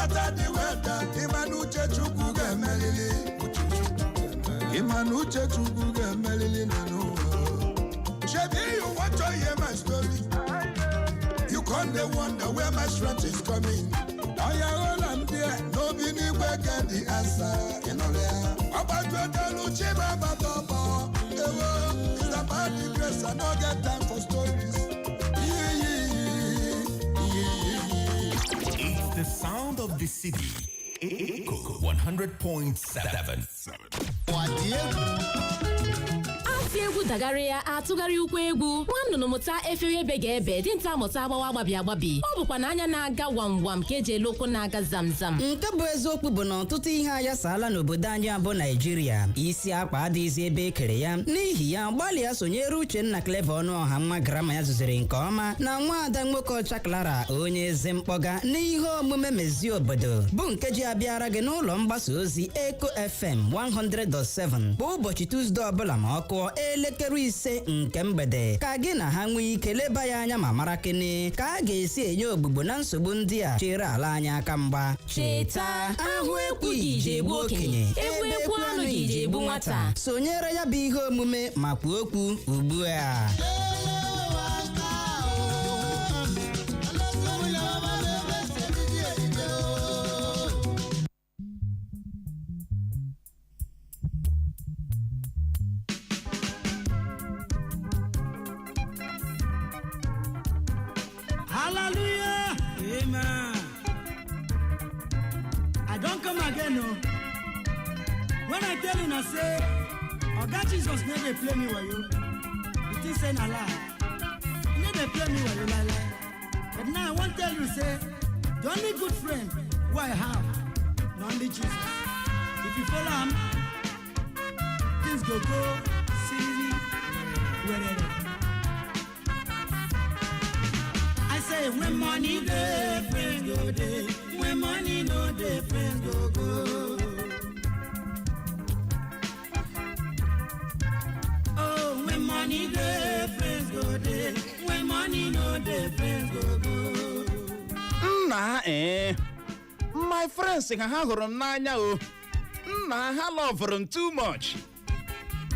matter the weather, ịma na uche Chukwu ga-emelili. Ịma na uche Chukwu ga-emelili na n'ụwa. Shebi you want to hear my story? You come dey wonder where my strength is coming. Oya, hold am there, no be n'igwe get the answer. Ịnụrụ ya? Ọgbatuetelu Chimabatopo. Ewo, it's about the grace, I no get time for stories. Yee. It's the sound of the city. Echo 100.7. Atị egwu dagharị ya, atụgharị ụkwụ egwu. Nwa nnụnụ mụta efere ebe ga-ebe, dinta mụta agbawa agbabi agbabi. Ọ bụkwa na anya na-aga wam wam ka eji ele ụkwụ na-aga zam zam. Nke bụ eziokwu bụ na ọtụtụ ihe ayasaala n'obodo anyị abụ Naijiria. Isi akpa adịghịzi ebe e kere ya. N'ihi ya, gbalịa sonyere Uchenna Clever Ọnụọha, nwa grammar ya zụziri nke ọma, na nwaada nwoke ọcha Clara, onye eze mkpọga, n'ihe omume Mezie Obodo, bụ nke ji abịara gị n'ụlọ mgbasa ozi Eco FM 100.7 bụ ụbọchị Tuesday ọbụla ma ọ kụọ elekere 5 nke mgbede, ka gị na ha nwee ike leba ya anya ma mara kene ka a ga-esi enye ogbugbo na nsogbu ndị a chere ala anyị aka mgba. Cheta, ahụ ekwughị iji egbu okenye, egbu ekwu anụghị iji egbu nwata. Sonyere ya bụ ihe omume ma kwuo okwu ugbu a. Hallelujah. Amen. I don come again o. When I tell una say Oga Jesus no dey play me wayo, you think say na lie. He no dey play me wayo lie lie. But now I wan tell you say the only good friend wey I have na only Jesus. If you follow am, things go go siriri werere. I say when money dey, friends go dey. When money no dey, friends go go. Oh, when money dey, friends go dey. When money no dey, friends go go. Nna, ee, my friends, ha hụrụ m n'anya o. Nna, ha loverụ m too much.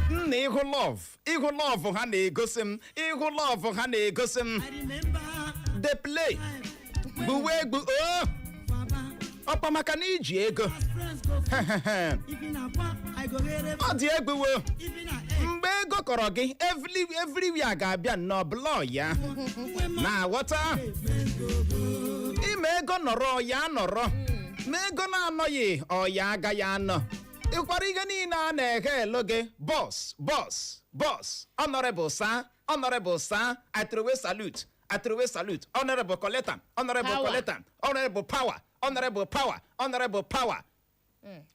Nna, ịhụ love, ịhụ love ha na-egosi m, ịhụ love ha na-egosi m. I remember Dey play gbuwe egbu o. Baba, Ọkpa maka na iji ego. as friends go for. If na kwa, I go here. Ọ dị egbuwo. If na egg, Mgbe ego kọrọ gị, everywhere ga-abịa nnọọ blọ ya. when money Na-aghọta? dey, friends go go. Ime ego nọrọ ya nọrọ, ma ego na-anọghị, ọya agaghị anọ. Ịkwara ihe niile a na-eghe elu gị, boss, boss, boss, honorable sir, honorable sir, I throw salute, I throw salute, honorable collector, honorable Power. collector, honorable power, honorable power, honorable power.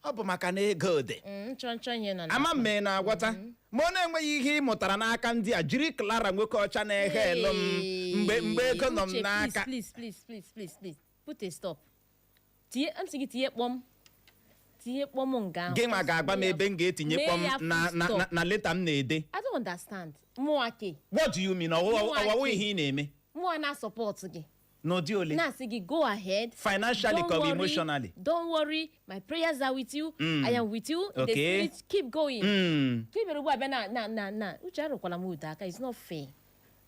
Ọ bụ maka na ego dị. Nchọ nchọ ihe nọ na Ama mme na-agwọta ma ọ na-enweghị ihe ị mụtara n'aka ndị a. Jiri Clara nwoke ọcha na-eghe elu m mgbe ego nọ m Uche, n'aka. Please, please, please, please, please, put a stop. Tinye ntị gị, tinye kpọm, tinye kpọm nga ahụ. Gị nwa ga-agba m ebe m ga-etinye Mee kpọm ya na full na stop. na leta m na-ede. I don't understand. Mụnwa ke What do you mean? Mụnwa Ọwọwụ ke. ihe ị na-eme Mụnwa na-support gị, n'ụdị ole? Na-asị gị go ahead. Financially Don't ka ọ bụ worry, emotionally? Don't worry, my prayers are with you. I am with you in the spirit. Keep going. Ka ị bịara ugbu a bịa na Uche, arụkwala m ude aka. It's not fair.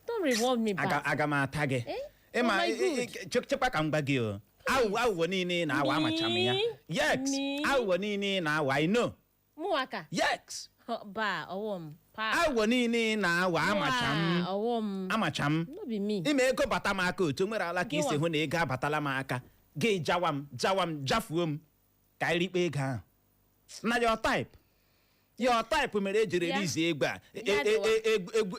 Don't reward me Aga back. Aga m ata gị. Eh? Ịma Oh my good. chekwa ka m gwa gị o, aghụghọ, aghụghọ niile ị na-awa, amacha m ya. Me? Yes. Me? Aghụghọ niile ị na-awa, I know. Mụnwa ka Yes. Ba ọwọ m pa. Aghụghọ niile ị na-awa, amacha m. Ọwọ m. Amacha m. No be me. Ime ego bata m aka, otu nwere ala ka isi Gịnwa? hụ na ego abatala m aka, gị jawa m, jawa m, jafuo m ka anyị rikpe ego ahụ. Na your type, your type mere ejiri Ya. release egwu a. Ya dịwa.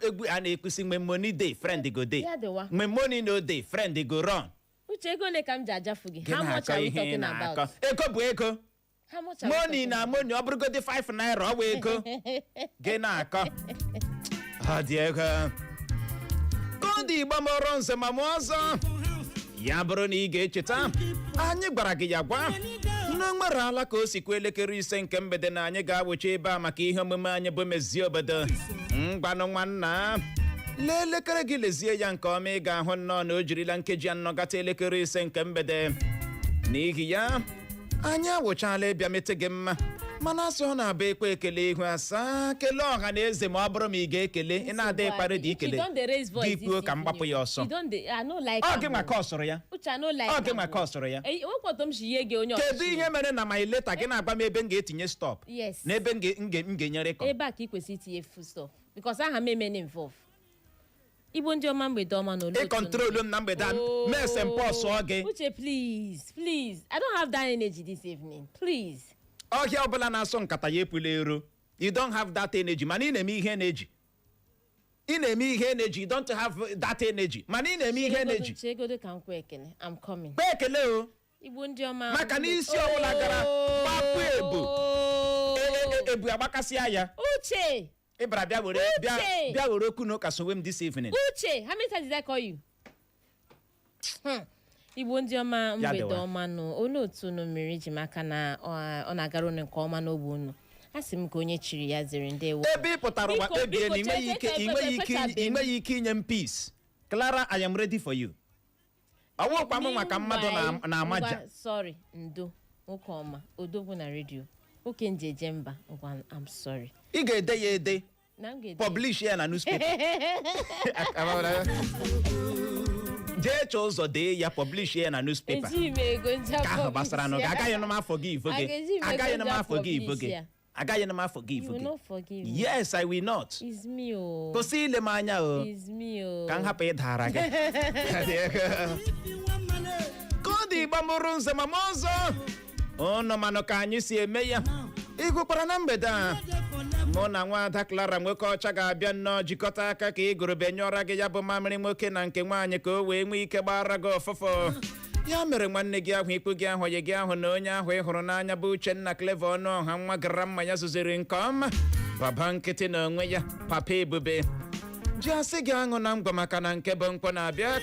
Egwu a na-ekwusi, mgbe money dey, friend go dey. Ya dịwa. Mgbe money no dey, friend go run. Uche, ego ole ka m ji ajafu gị? Gị How much na-akọ are we ihe ị talking na-akọ. about? Ego bụ ego. How much are we Money talking na money, ọ bụrụgodị 5 naira, ọ bụ ego. Gị na-akọ, ọ dị ego ka ọ dị. Igbo mụrụ nze ma mụọ ọzọ, ya bụrụ na ị ga-echeta, anyị gwara gị ya gwa na o nwere ala ka o sikwa elekere 5 nke mgbede na anyị ga-awụcha ebe a maka ihe omume anyị bụ Mezie Obodo. Ngwanụ nwanna, lee elekere gị, lezie ya nke ọma, ị ga-ahụ nnọọ na o jirila nkeji 4 gata elekere 5 nke mgbede. N'ihi ya, anyị awụchala ịbịa mete gị mma, mana asị ọ na-abụ ekwe ekele ihu asaa, kelee ọha na eze. Ma ọ bụrụ ma ị ga-ekele, ị na-ada ịkparị dị ikele gị kwuo ka m gbapụ ya ọsọ. Ọ gị maka ọ sọrọ ya. Ọ gị maka ọ sọrọ ya. Kedu ihe mere na my letter gị na-agba m ebe m ga-etinye stop Yes. na ebe m ga-enyere kọ? Ebe a ka ị kwesịrị itinye full stop, because aha m emene involve. Igbo ndị ọma, mgbede ọma na olu. Ị control m na mgbede a, mese mpọsụọ gị. Uche, please, please, I don't have that energy this evening, please. Ọhịa ọbụla na-asọ nkata ya epula ero. You don't have that energy, mana ị na-eme ihe energy. Ị na-eme ihe energy. You don't have that energy, mana ị na-eme ihe energy. Chegodo ka m kwee ekele. I'm coming. Kpee ekele o. Igbo ndị ọma. Maka na isi ọbụla gara gbapụ ebu. Ebu agbakasịa ya. Uche! Ị bịara bịa were bịa. Uche! Bịa were okwu na ụka sowe m this evening. Uche, how many times did I call you? Igbo ndị ọma, Ya mgbede dịwa. ọma nụ. Olee otu unu mmiri ji maka na ọ na-agara unu nke ọma n'ogbe unu? A sị m ka onye chiri ya ziri. Ndewo. Ebe ị pụtara ụwa Biko, kpebie na biko, ị nweghị ike chee, ị nweghị ike ekwechabeghị ị m. nweghị ike inye m peace. Clara, I am ready for you. Ọwụkwa m maka mmadụ na-amaja. Ngwa, sorry, ndo, nwoke ọma, odogwu na redio, nwoke njeje mba. Ngwa, I'm sorry. Ị ga-ede ya ede. Na m ga-ede. Publish ya na newspaper. Jee chọọ ụzọ dee ya, publish ya na newspaper. Ejighị m ego nje. Ka ahụ gbasara nụ gị, agaghị m afọ gị ivo gị. Agaghị m ego Agaghị m nje afọ gị ivo gị. publish ya. Agaghị m afọ gị You ivo will gị. not forgive me. Yes, I will not. It's me o. Kwụsị ile m anya o. It's me o. Ka m hapụ ịdara gị ka ọ dị. Ịgba mụrụ nze ma m ọzọ ụnụ manụ ka anyị si eme ya. Ị gụkwara na mgbede a, mụ na nwaada Clara nwoke ọcha ga-abịa nnọọ jikọta aka ka igurube nyụọra gị ya bụ mamịrị nwoke na nke nwaanyị, ka o wee nwee ike gbara gị ọfụfụ. Ya mere, nwanne gị ahụ, ikwu gị ahụ, onye gị ahụ na onye ahụ ị hụrụ n'anya bụ Uchenna Clever ọnụ ọha nwa gara mma ya zụziri nke ọma, baba nkịtị na onwe ya, papa ebube ji asị gị aṅụ na ngwa, maka na nke bụ nkwọ na-abịa.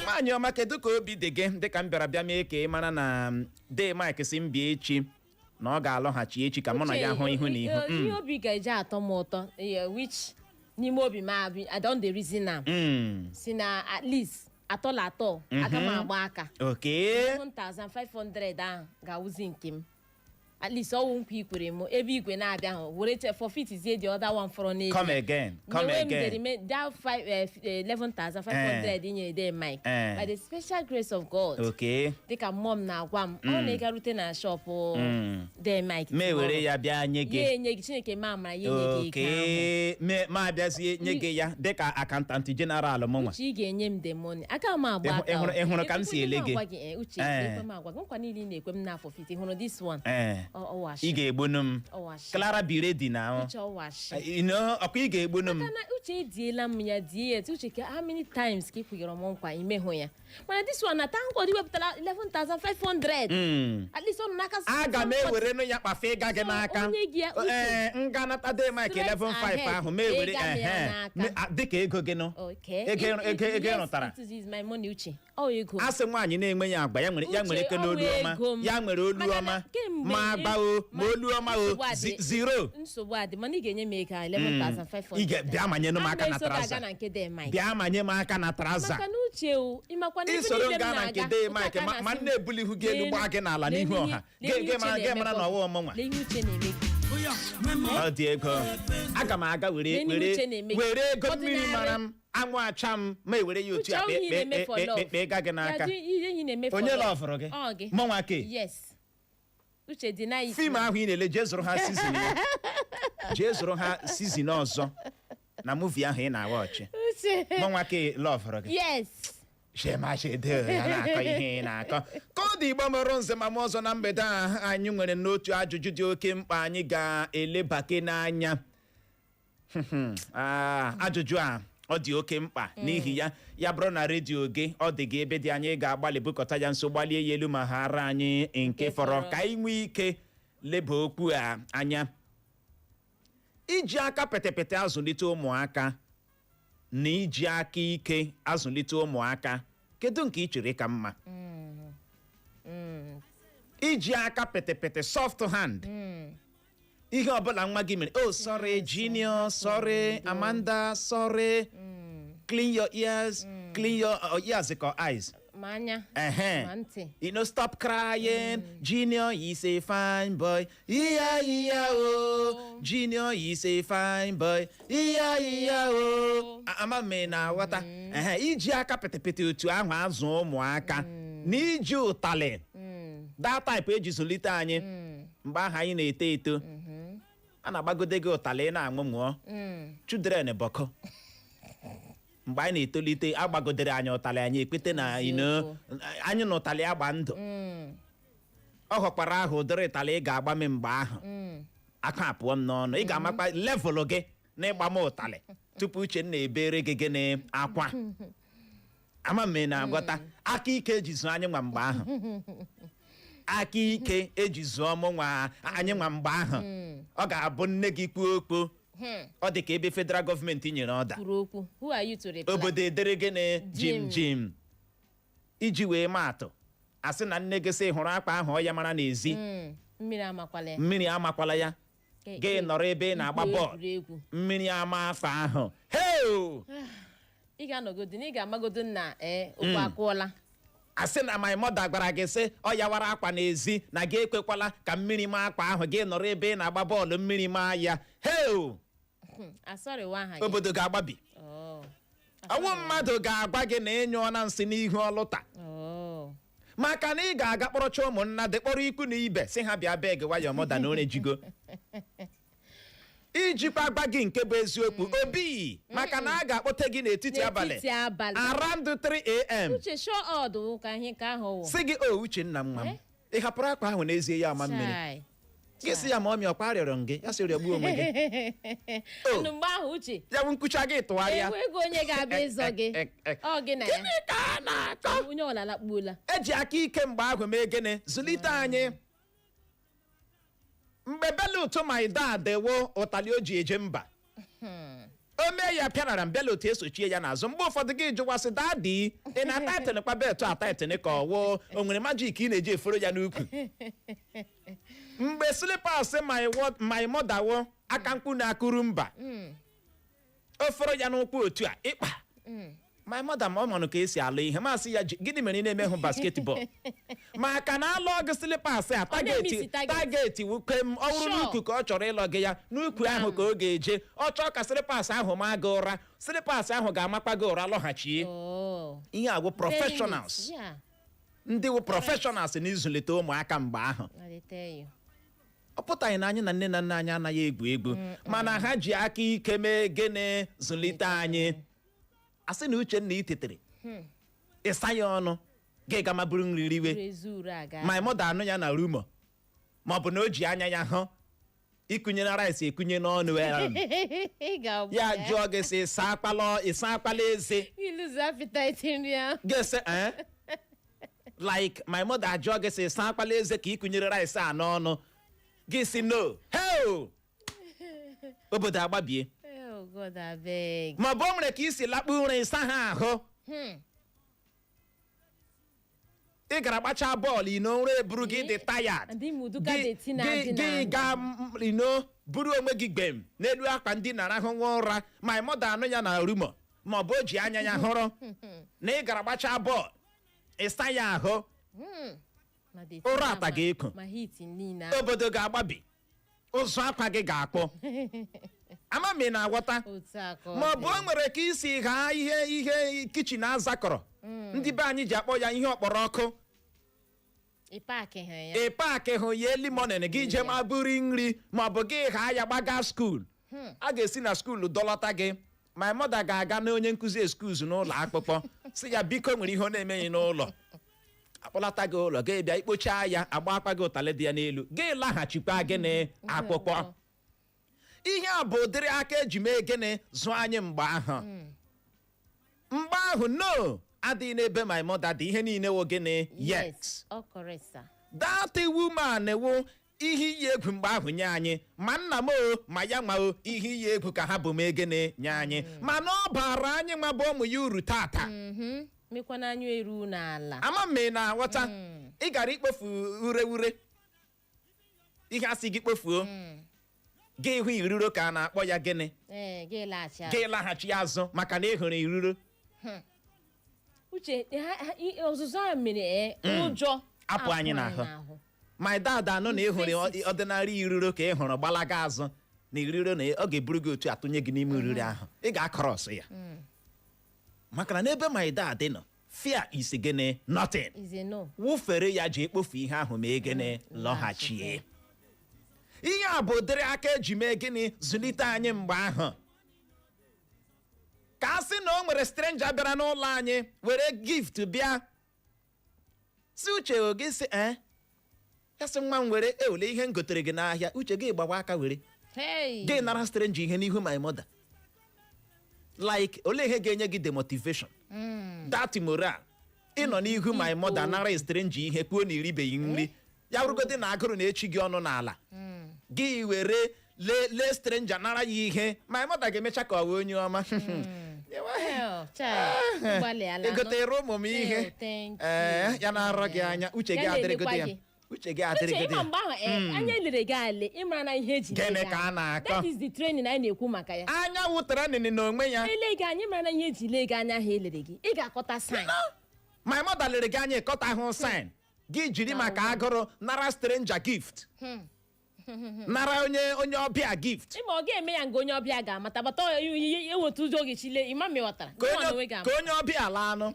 Nwaanyị ọma, kedu ka obi dị gị dịka m bịara bịa mee ka ị mara na de Mike si m bịa echi, na ọ ga-alọghachi echi ka mụ na ya hụ ihu na ihu? Ihe obi ga-eji atọ m ụtọ, which n'ime obi m I don dey reason am si na at least atọ la atọ aga m agba aka. 7500 ahụ ga-awụzi nke m. At least ọwụ nkwa ikwere m ebe igwe na-abịa ahụ were che forfeit zie the other one fọrọ n'elu. Come again, come Nyewe m the again. that five, 11,500 i nyere de Mike. By the special grace of God, dịka mmụọ m na-agwa m, ọ na-egarute na shop de Mike Ma ewere ya bịa nye ya gị. Enye gị, Chineke ma amara ya enye gị ego ahụ. Okay, ma abịazie nye gị ya dịka accountant general m nwa. Uche, ị ga-enye m the money, aka m agba aka Ị o. hụrụ ka m si ele gị? Ekwe m agwa gị, Uche, ekwe m agwa gị nkwa niile ị na-ekwe m n'afọ fiti. Hụrụ this one? Ọwashi. Ị ga-egbunu m. Ọwashi. Clara, be ready na. Uche, ọwashi. You know, ọkwa ị ga-egbunu m. Maka na Uche, ediela m ya, die ya. Uche, ka how many times ka ị kwugara m nkwa imehụ ya? Mana this one na thank God iwepụtara 11,500. At least ọ nọ n'aka. Aga m ewerenụ ya kpafe ịga gị So, n'aka. onye gị ya, Uche. Ee, nganata de Mike Straight 11.5 ahead, ahụ, ma ewere ịga m ya ehe n'aka. Dịka ego gị nụ. Okay. Ego ị Yes, rụtara. it is my money, Uche. Ọ ego. A sị nwaanyị na-enweghị agba ya nwere ya nwere Uche, eke ọ n'olu bụ ọma. ego m. Ya nwere olu Maka na ọma kemgbe ma agba o ma olu ọma o. nsogbu adị. Zero. Nsogbu adị, mana ị ga-enye m ego a, 11,500. Ị bịa manyenụ m aka na Ama eso trouser. ga-aga na nke de Mike. Bịa manye m aka na trouser. Maka na Uche o, ịmakwa na ebe Isoro niile m gaa na nke na-aga, de otu Mike, aka ma na-asị ma m, nne ebulihu gị elu gbaa gị n'ala n'ihu ọha. Lee ihe Gị mara Uche gị mara na na-eme. ọwa ọmụnwa. Lee ihe Uche na-eme gị. Ọ dị ego, aga m aga were Lee ihe were Uche na-eme gị. were ego mmiri Ọdịnarị. mara m, anwụ acha m, ma ewere ya otu Uche, a ọ ihe ị na-eme for love. kpee ga gị n'aka. Ya dị ihe ị na-eme for Onye love. lọvụrụ gị? Ọ gị. Mụnwa ke? Yes. Uche, deny it. Film ahụ ị na-ele, jee zụrụ ha season ya, jee zụrụ ha season ọzọ na movie ahụ ị na-awa ọchị. Uche. Mụnwa ke lọvụrụ gị? Yes. Shemashede ya na-akọ ihe ị na-akọ ka ọ dị. Igbo mụrụ nze ma m ọzọ, na mgbede a anyị nwere n'otu ajụjụ dị oke mkpa anyị ga-elebake n'anya. Ajụjụ a ọ dị oke mkpa. N'ihi ya, ya bụrụ na redio gị ọ dị gị ebe dị anyị, ga-agbalị bukọta ya nso, gbalie ya elu ma ghara anyị nke Nke fọrọ fọrọ. ka anyị nwee ike leba okwu a anya. Iji aka pịtịpịtị azụlite ụmụaka na iji aka ike azụlite ụmụaka, kedu nke ị chere ka mma? Iji aka pịtịpịtị, soft hand, ihe ọbụla nwa gị mere, "Oh, sorry Junior, sorry Amanda, sorry, clean your ears, clean your ears," ka eyes. Ma anya. Ehe. Ma ntị. You know, stop crying. Junior is a fine boy. Iya iya o. Junior is a fine boy. Iya iya o. Ama m ị na-aghọta. Ehe, iji aka pịtịpịtị otu ahụ azụ ụmụaka na iji ụtalị, that type eji zụlite anyị mgbe ahụ anyị na-eto eto, a na-agbagode gị ụtalị, ị na-aṅụ mụọ. Children bọkọ mgbe anyị na-etolite, agbagodere anyị ụtalị, anyị ekwete na anyị na ụtalị agba ndụ. Ọ ghọkwara ahụ ụdịrị ụtalị ị ga-agba m mgbe ahụ, aka apụọ m n'ọnụ. Ị ga-amakwa level gị n'ịgba m ụtalị tupu Uchenna ebere gị gịnị akwa. Ama m ị na-aghọta. Aka ike eji zụọ anyị nwa mgbe ahụ, aka ike eji zụọ mụ nwa anyị nwa mgbe ahụ, ọ ga-abụ nne gị kwuo okwu, ọ dị ka ebe federal gọọmenti nyere ọda. Kwuru okwu, who are you to reply? Obodo edere gịnị? Jim. Jim. Jim. Iji wee maatụ, asị na nne gị sị hụrụ akpa ahụ ọ ya mara n'ezi, Mmiri amakwala ya. Mmiri amakwala ya. Gị nọrọ ebe ị na-agba Igwu bọọlụ, egwuregwu. mmiri ama akpa ahụ, heo! Ị ga-anọgodo na ị ga-amagodo na ee, okwu akụọla. Asị na my mother gwara gị sị ọ yawara akwa n'ezi na gị ekwekwala ka mmiri maa akpa ahụ, gị nọrọ ebe ị na-agba bọọlụ, mmiri maa ya, heo! Asọrịwa aha gị. Obodo ga-agbabi. Oh. Ọnwụ mmadụ ga-agwa gị na ịnyụọ na nsị n'ihu ọlụta, Oh. maka na ị ga-aga kpọrọcha ụmụnna dị, kpọrọ ikwu na ibe, si ha bịa beg nwayọ mother na orejigo ijikwa gwa gị nke bụ eziokwu obi, maka na a ga-akpọte gị n'etiti abalị, N'etiti abalị. around 3 a.m. Uche, show ọdụ ka ihe nke ahụ wụ. Sị gị, "O Uchenna nwa m, ị hapụrụ akwa ahụ n'ezie ya ama mmiri?" Chai. Gị sị ya, "Ma ọmị ọkwa arịọrọ m gị." Ya sị, "Rịọgbuo onwe gị o." Nụ mgbe ahụ, Uche, Ya bụ nkucha gị tụgharịa. Enweghị onye ga-abịa ịzọ gị. Ọ gị na ya. Gịnị ka a na-akọ? Onye ọla lakpuola. Eji aka ike mgbe ahụ mee gịnị? Zụlite anyị. Mgbe belt my dad wo ụtalị o ji eje mba, o mee ya pịarara m, belt esochie ya n'azụ. Mgbe ụfọdụ gị jụwasị, "Daddy, ị na-atighten kwa belt a tighten ka ọ wụọ o nwere magic ị na-eji eforo ya n'ukwu?" Mgbe slippers my mother wo aka mkpu na-akụrụ mba, o foro ya n'ụkwụ otu a ịkpa my mother, ma ọ manụ ka esi alụ ihe, masị ya, "Gịnị mere ị na-emehụ basketball?" Maka na alụ gị slippers a, Ọ na-emiss target target. Target wukwe m ọ bụrụ n'ukwu ka ọ chọrọ ịlọ gị ya, n'ukwu ahụ ka ọ ga-eje. Ọ chọọ ka slippers ahụ maa gị ụra, slippers ahụ ga-amakwa gị ụra lọghachie. Oh. Ihe a bụ professionals. Yeah, Ndị wụ professionals n'ịzụlite ụmụaka mgbe ahụ. I dey tell you. Ọ pụtaghị na anyị na nne na nna anyị anaghị egwu egwu, mana ha ji aka ike mee gịnị? Zụlite anyị. Asị na Uchenna itetere, ịsa ya ọnụ, gị gama buru nri riwe. Uru uru aga. My mother anụ ya na rumour, ma ọ bụ na o ji anya ya hụ ịkụnyere rice ekunye n'ọnụ ya, Ị ga-agba ya jụọ gị sị, "Ịsa akpala, ịsa akpala eze?" Ịlụzu appetite nri ahụ. Gị sị, "Eh?" Like my mother ajụọ gị sị, "Ịsa akpala eze ka ịkụnyere rice a n'ọnụ?" Gị sị, "No." Heo! Obodo agbabie. Oh God, abeg. Ma ọ bụ o nwere ka isi lakpu ụra, ịsa ha ahụ, ị gara gbachaa bọọlụ ino, nra eburu gị, dị tired. Ndị muduka dị na gị adị gị na gaa ino buru onwe gị gbem n'elu akwa ndị na-arahụ nwa ụra. My mother anụ ya na rumour, ma ọ bụ o ji anya ya hụrụ na ị gara gbachaa bọọlụ, ịsa ya ahụ, Ma dị ụra na ata ma- ga-eko. Ma heat niile ahụ. Obodo ga-agbabi, ụzụ akwa gị ga-akpụ. Ama m ị na-aghọta. Otu a ka ọ Ma ọ bụ dị. o nwere ka isi ghaa ihe ihe kitchen azakọrọ, ndị be anyị ji akpọ ya ihe ọkpọrọ ọkụ. Ị paakị ha ya. Ị paakị hụ ya early morning, gị jee ma buru nri, ma ọ bụ gị ghaa ya gbaga school, a ga-esi na school dọlọta gị. My mother ga-aga na onye nkụzi excuse n'ụlọ akwụkwọ, si ya biko nwere ihe ọ na-emeghị n'ụlọ, akpọlata gị ụlọ, gị bịa ikpochaa ya, agba akpa gị ụtalị dị ya n'elu, gị laghachikwa gịnị? Akwụkwọ. Ihe a bụ ụdịrị aka eji mee gịnị? Zụọ anyị mgbe ahụ. Mgbe ahụ, no adịghị n'ebe my mother dị, ihe niile wụ gịnị? Yes. Ọ correct, sir. That woman wụ ihe iyi egwu mgbe ahụ nye anyị, ma nna m o, ma ya nwa o, ihe iyi egwu ka ha bụ mee gịnị? Nye anyị. Mana ọ bara anyị nwa bụ ụmụ ya uru tata. Mekwana anyụ eru n'ala. Ama m ị na-aghọta. Ị gara ikpofu ure ure ihe a sị gị kpofuo, gị hụ iruro ka a na-akpọ ya gịnị? Ee, gị laghachi azụ. Gị laghachi azụ maka na ị hụrụ iruro. Uche, ọzụzụ a mere ụjọ Apụ anyị n'ahụ. My dad anụ na ị hụrụ Face it. ọdịnarị iruro ka ị hụrụ, gbalaga azụ na iruro, na ọ ga-eburu gị otu atụnye gị n'ime iruro ahụ, ị ga-across ya, maka na n'ebe my dad nọ, fear is gịnị? Nothing. Is a no. Wụfere ya, ji ekpofu ihe ahụ, ma gịnị? Lọghachie. Ihe a bụ ụdịrị aka eji mee gịnị? Zụlite anyị mgbe ahụ. Ka a sị na o nwere stranger bịara n'ụlọ anyị were gift bịa, si Uche, oge si ee, ya sị, "Nwa m, were ewele ihe m gotere gị n'ahịa." Uche, gị gbawa aka were. Hey. Gị nara stranger ihe n'ihu my mother, like, olee ihe ga-enye gị the motivation, that moral, ịnọ n'ihu my mother nara stranger ihe, kwuo na iribeghị nri ya, bụrụgodị na agụrụ na-echi gị ọnụ n'ala, gị were lee lee stranger nara ya ihe? My mother ga-emecha ka ọ wee onye ọma. Well, child, gbalịala. Egotere ụmụ m ihe. Oh, thank you. Ee, ya na-arọ gị anya. Uche gị Ya adịrịgodi ya. na-elekwa gị. Uche gị Uche, adịrịgodi ịma ya. mgbe ahụ, anya elere gị ale, ịmara na ihe eji lee Gịnị gị ka a anya. na-akọ? That is the training anyị na-ekwu maka ya. Anya wụtara nịnị n'onwe ya. Ele gị anya, ịmara na ihe eji lee gị anya ahụ elere gị, ị ga-akọta sign. My mother lere gị anya, ịkọta ahụ sign gị, jiri maka agụrụ nara stranger gift, nara onye ọbịa gift. Ịma ọ ga-eme ya nga onye ọbịa ga-amata bata ewetu ụzọ oge chile ịma ma ịghọtara. Ka Gị nwa na onwe onye gị ama. ka onye ọbịa laa anụ,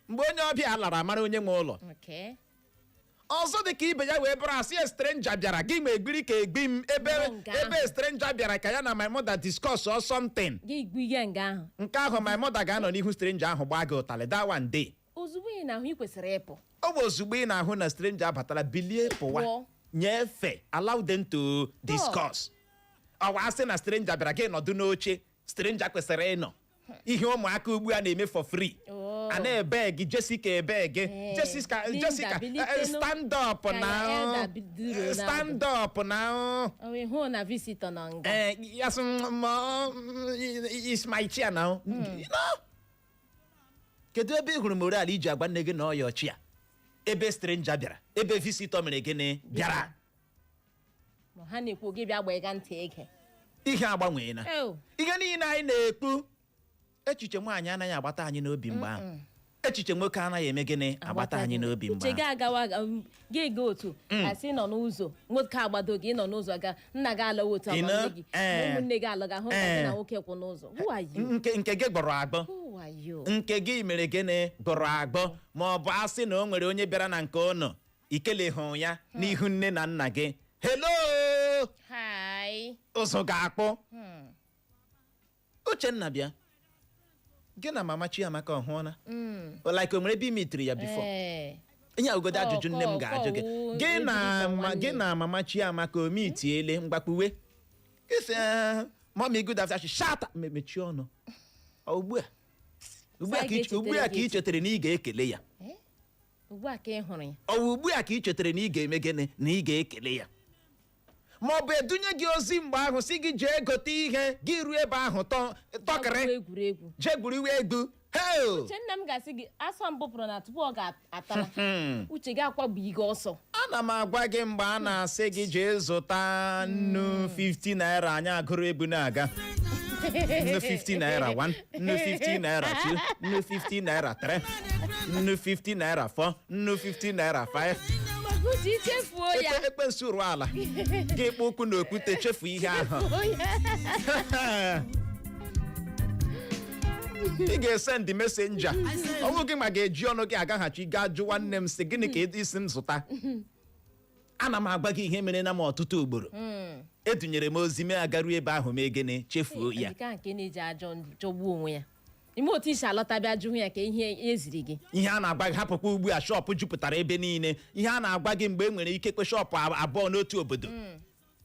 mgbe onye ọbịa lara, mara onye nwe ụlọ. Ọzọ dị ka ibe ya wee bụrụ, asị ya stranger bịara, gị ma egbiri ka egbi m ebe Nọ nga ahụ. ebe stranger bịara ka ya na my mother discuss or something. Gị gbuye nga ahụ. Nke ahụ, my mother ga-anọ n'ihu stranger ahụ gbaa gị ụtalị that one day. Ozugbo ị na-ahụ, ị kwesịrị ịpụ. Ọ bụ ozugbo ị na-ahụ na stranger abatara, bilie pụwa. Pụọ. Nyefee, allow them to discuss. Ọwa asị na stranger bịara, gị nọdụ n'oche stranger kwesịrị ịnọ. Ihe ụmụaka ugbu a na-eme for free. Oh. A na-ebe gị, Jessica, ebe gị. Eh, Jessica, Linda, Jessica, bilitenu. stand up Ka ya now. elder bidoro na Stand up now. O wee hụ na visitor nọ nga. Yes, it's my chair now. No. Kedu ebe ị hụrụ moral iji agwa nne gị na ọya ọchị a, ebe stranger bịara, ebe visitor mere gịnị bịara? Ma ha na-ekwu, gị bịa gbaa ntị ege. Ihe agbanweela. Ew. Ihe niile anyị na-ekpu, echiche nwaanyị anaghị agbata anyị n'obi mgbe ahụ, echiche nwoke anaghị eme gịnị? Agbata anyị n'obi mgbe Uche, gị ahụ. agawa, gị ga otu asị nọ n'ụzọ, nwoke agbado gị, nọ n'ụzọ ga nna gị alọwa otu You agba know? nne gị, Eh. ụmụnne gị alọga hụ ka gị Eh. na nwoke kwụ n'ụzọ. Who are you? Nke gị gbọrọ agbọ. Who are you? Nke gị mere gịnị? Gbọrọ agbọ. Ma ọ bụ asị na o nwere onye bịara na nke ụnụ, ikele hụ ya n'ihu nne na nna gị, hello. Hi. Ụzọ ga-akpụ. Uchenna, bịa, gị na mama Chiamaka ọ hụọna? Like, o nwere ebe imitiri ya before? Eh. Ihe agodo ajụjụ nne m ga-ajụ gị. Kọ, Gị na ejiri ma gị nwanne. na mama Chiamaka o mitiele mgbakpuwe? Gị sị, "Mommy, good afternoon." Shut up. Mechie ọnụ. Ọ ugbu a, ugbu a ka ugbu a ka ị chetara na ị ga-ekele ya? Eh? Ugbu a ka ị hụrụ ya? Ọ bụ ugbu a ka ị chetara na ị ga-eme gịnị, na ị ga-ekele ya? Ma ọ bụ edunye gị ozi mgbe ahụ, si gị jee gote ihe, gị ruo ebe ahụ tọkịrị. Gwuo egwuregwu. Jee gwuriwe egwu. Heo! Uche, nna m ga-asị gị asọ mbụ pụrụ na tupu ọ ga-atala, Uche gị akwagbu gị ọsọ. Ana m agwa gị, mgbe a na-asị gị jee zụta nnu 50 naira, anyị agụrụ egwu na-aga, nnu 50 naira 1, nnu 50 naira 2, nnu 50 naira 3, nnu 50 naira 4, nnu 50 naira 5. Maka Uche, ichefuo ya. Ekwensu rụọ ala gị kpụ ụkwụ na okwute, chefu ihe ahụ. Chefuo ya. Ị ga-esend messenger, ọ bụghị gị ma ga-eji ọnụ gị agaghachi gaa jụwa nne m sị gịnị ka isi m zụta. Ana m agwa gị ihe mere na m ọtụtụ ugboro. Edunyere m ozi, mee agaruo ebe ahụ, mee gịnị? Chefuo ya. Nke a nke na-eji ajọ jọgbuo onwe ya, ime otu isi alọta bịa jụhụ ya ka ihe eziri gị. Ihe a na-agwa gị, hapụkwa ugbu a shop jupụtara ebe niile. Ihe a na-agwa gị, mgbe e nwere ike kwe shop abụọ n'otu obodo,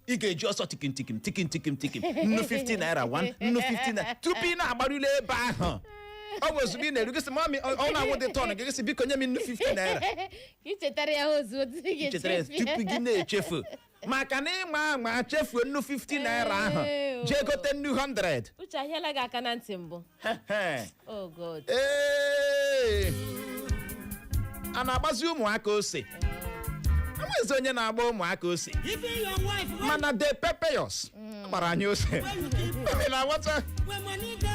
ị ga-eji ọsọ tikim tikim tikim tikim tikim, nnu 50 naira 1, nnu 50 naira, tupu ị na-agbarule ebe ahụ, ọ bụ ozugbo ị na-eru, gị sị, "Mommy," ọ na-awụ dị tọn gị, sị, "Biko nye m nnu 50 naira." Ka ị chetara ya ozugbo tupu ị Chetara ya ga-echefu tupu gị na-echefu, maka na ịma ama chefuo nnu 50 naira ahụ, jee gote nnu 100. Uche, ahịala gị aka na ntị mbụ. Oh God. Ee, a na-agbazi ụmụaka ose? Enwezi onye na-agba ụmụaka ose? Even your wife when, Mana de pepeyos gbara anyị ose. when you keep Ị na-aghọta? when money dey.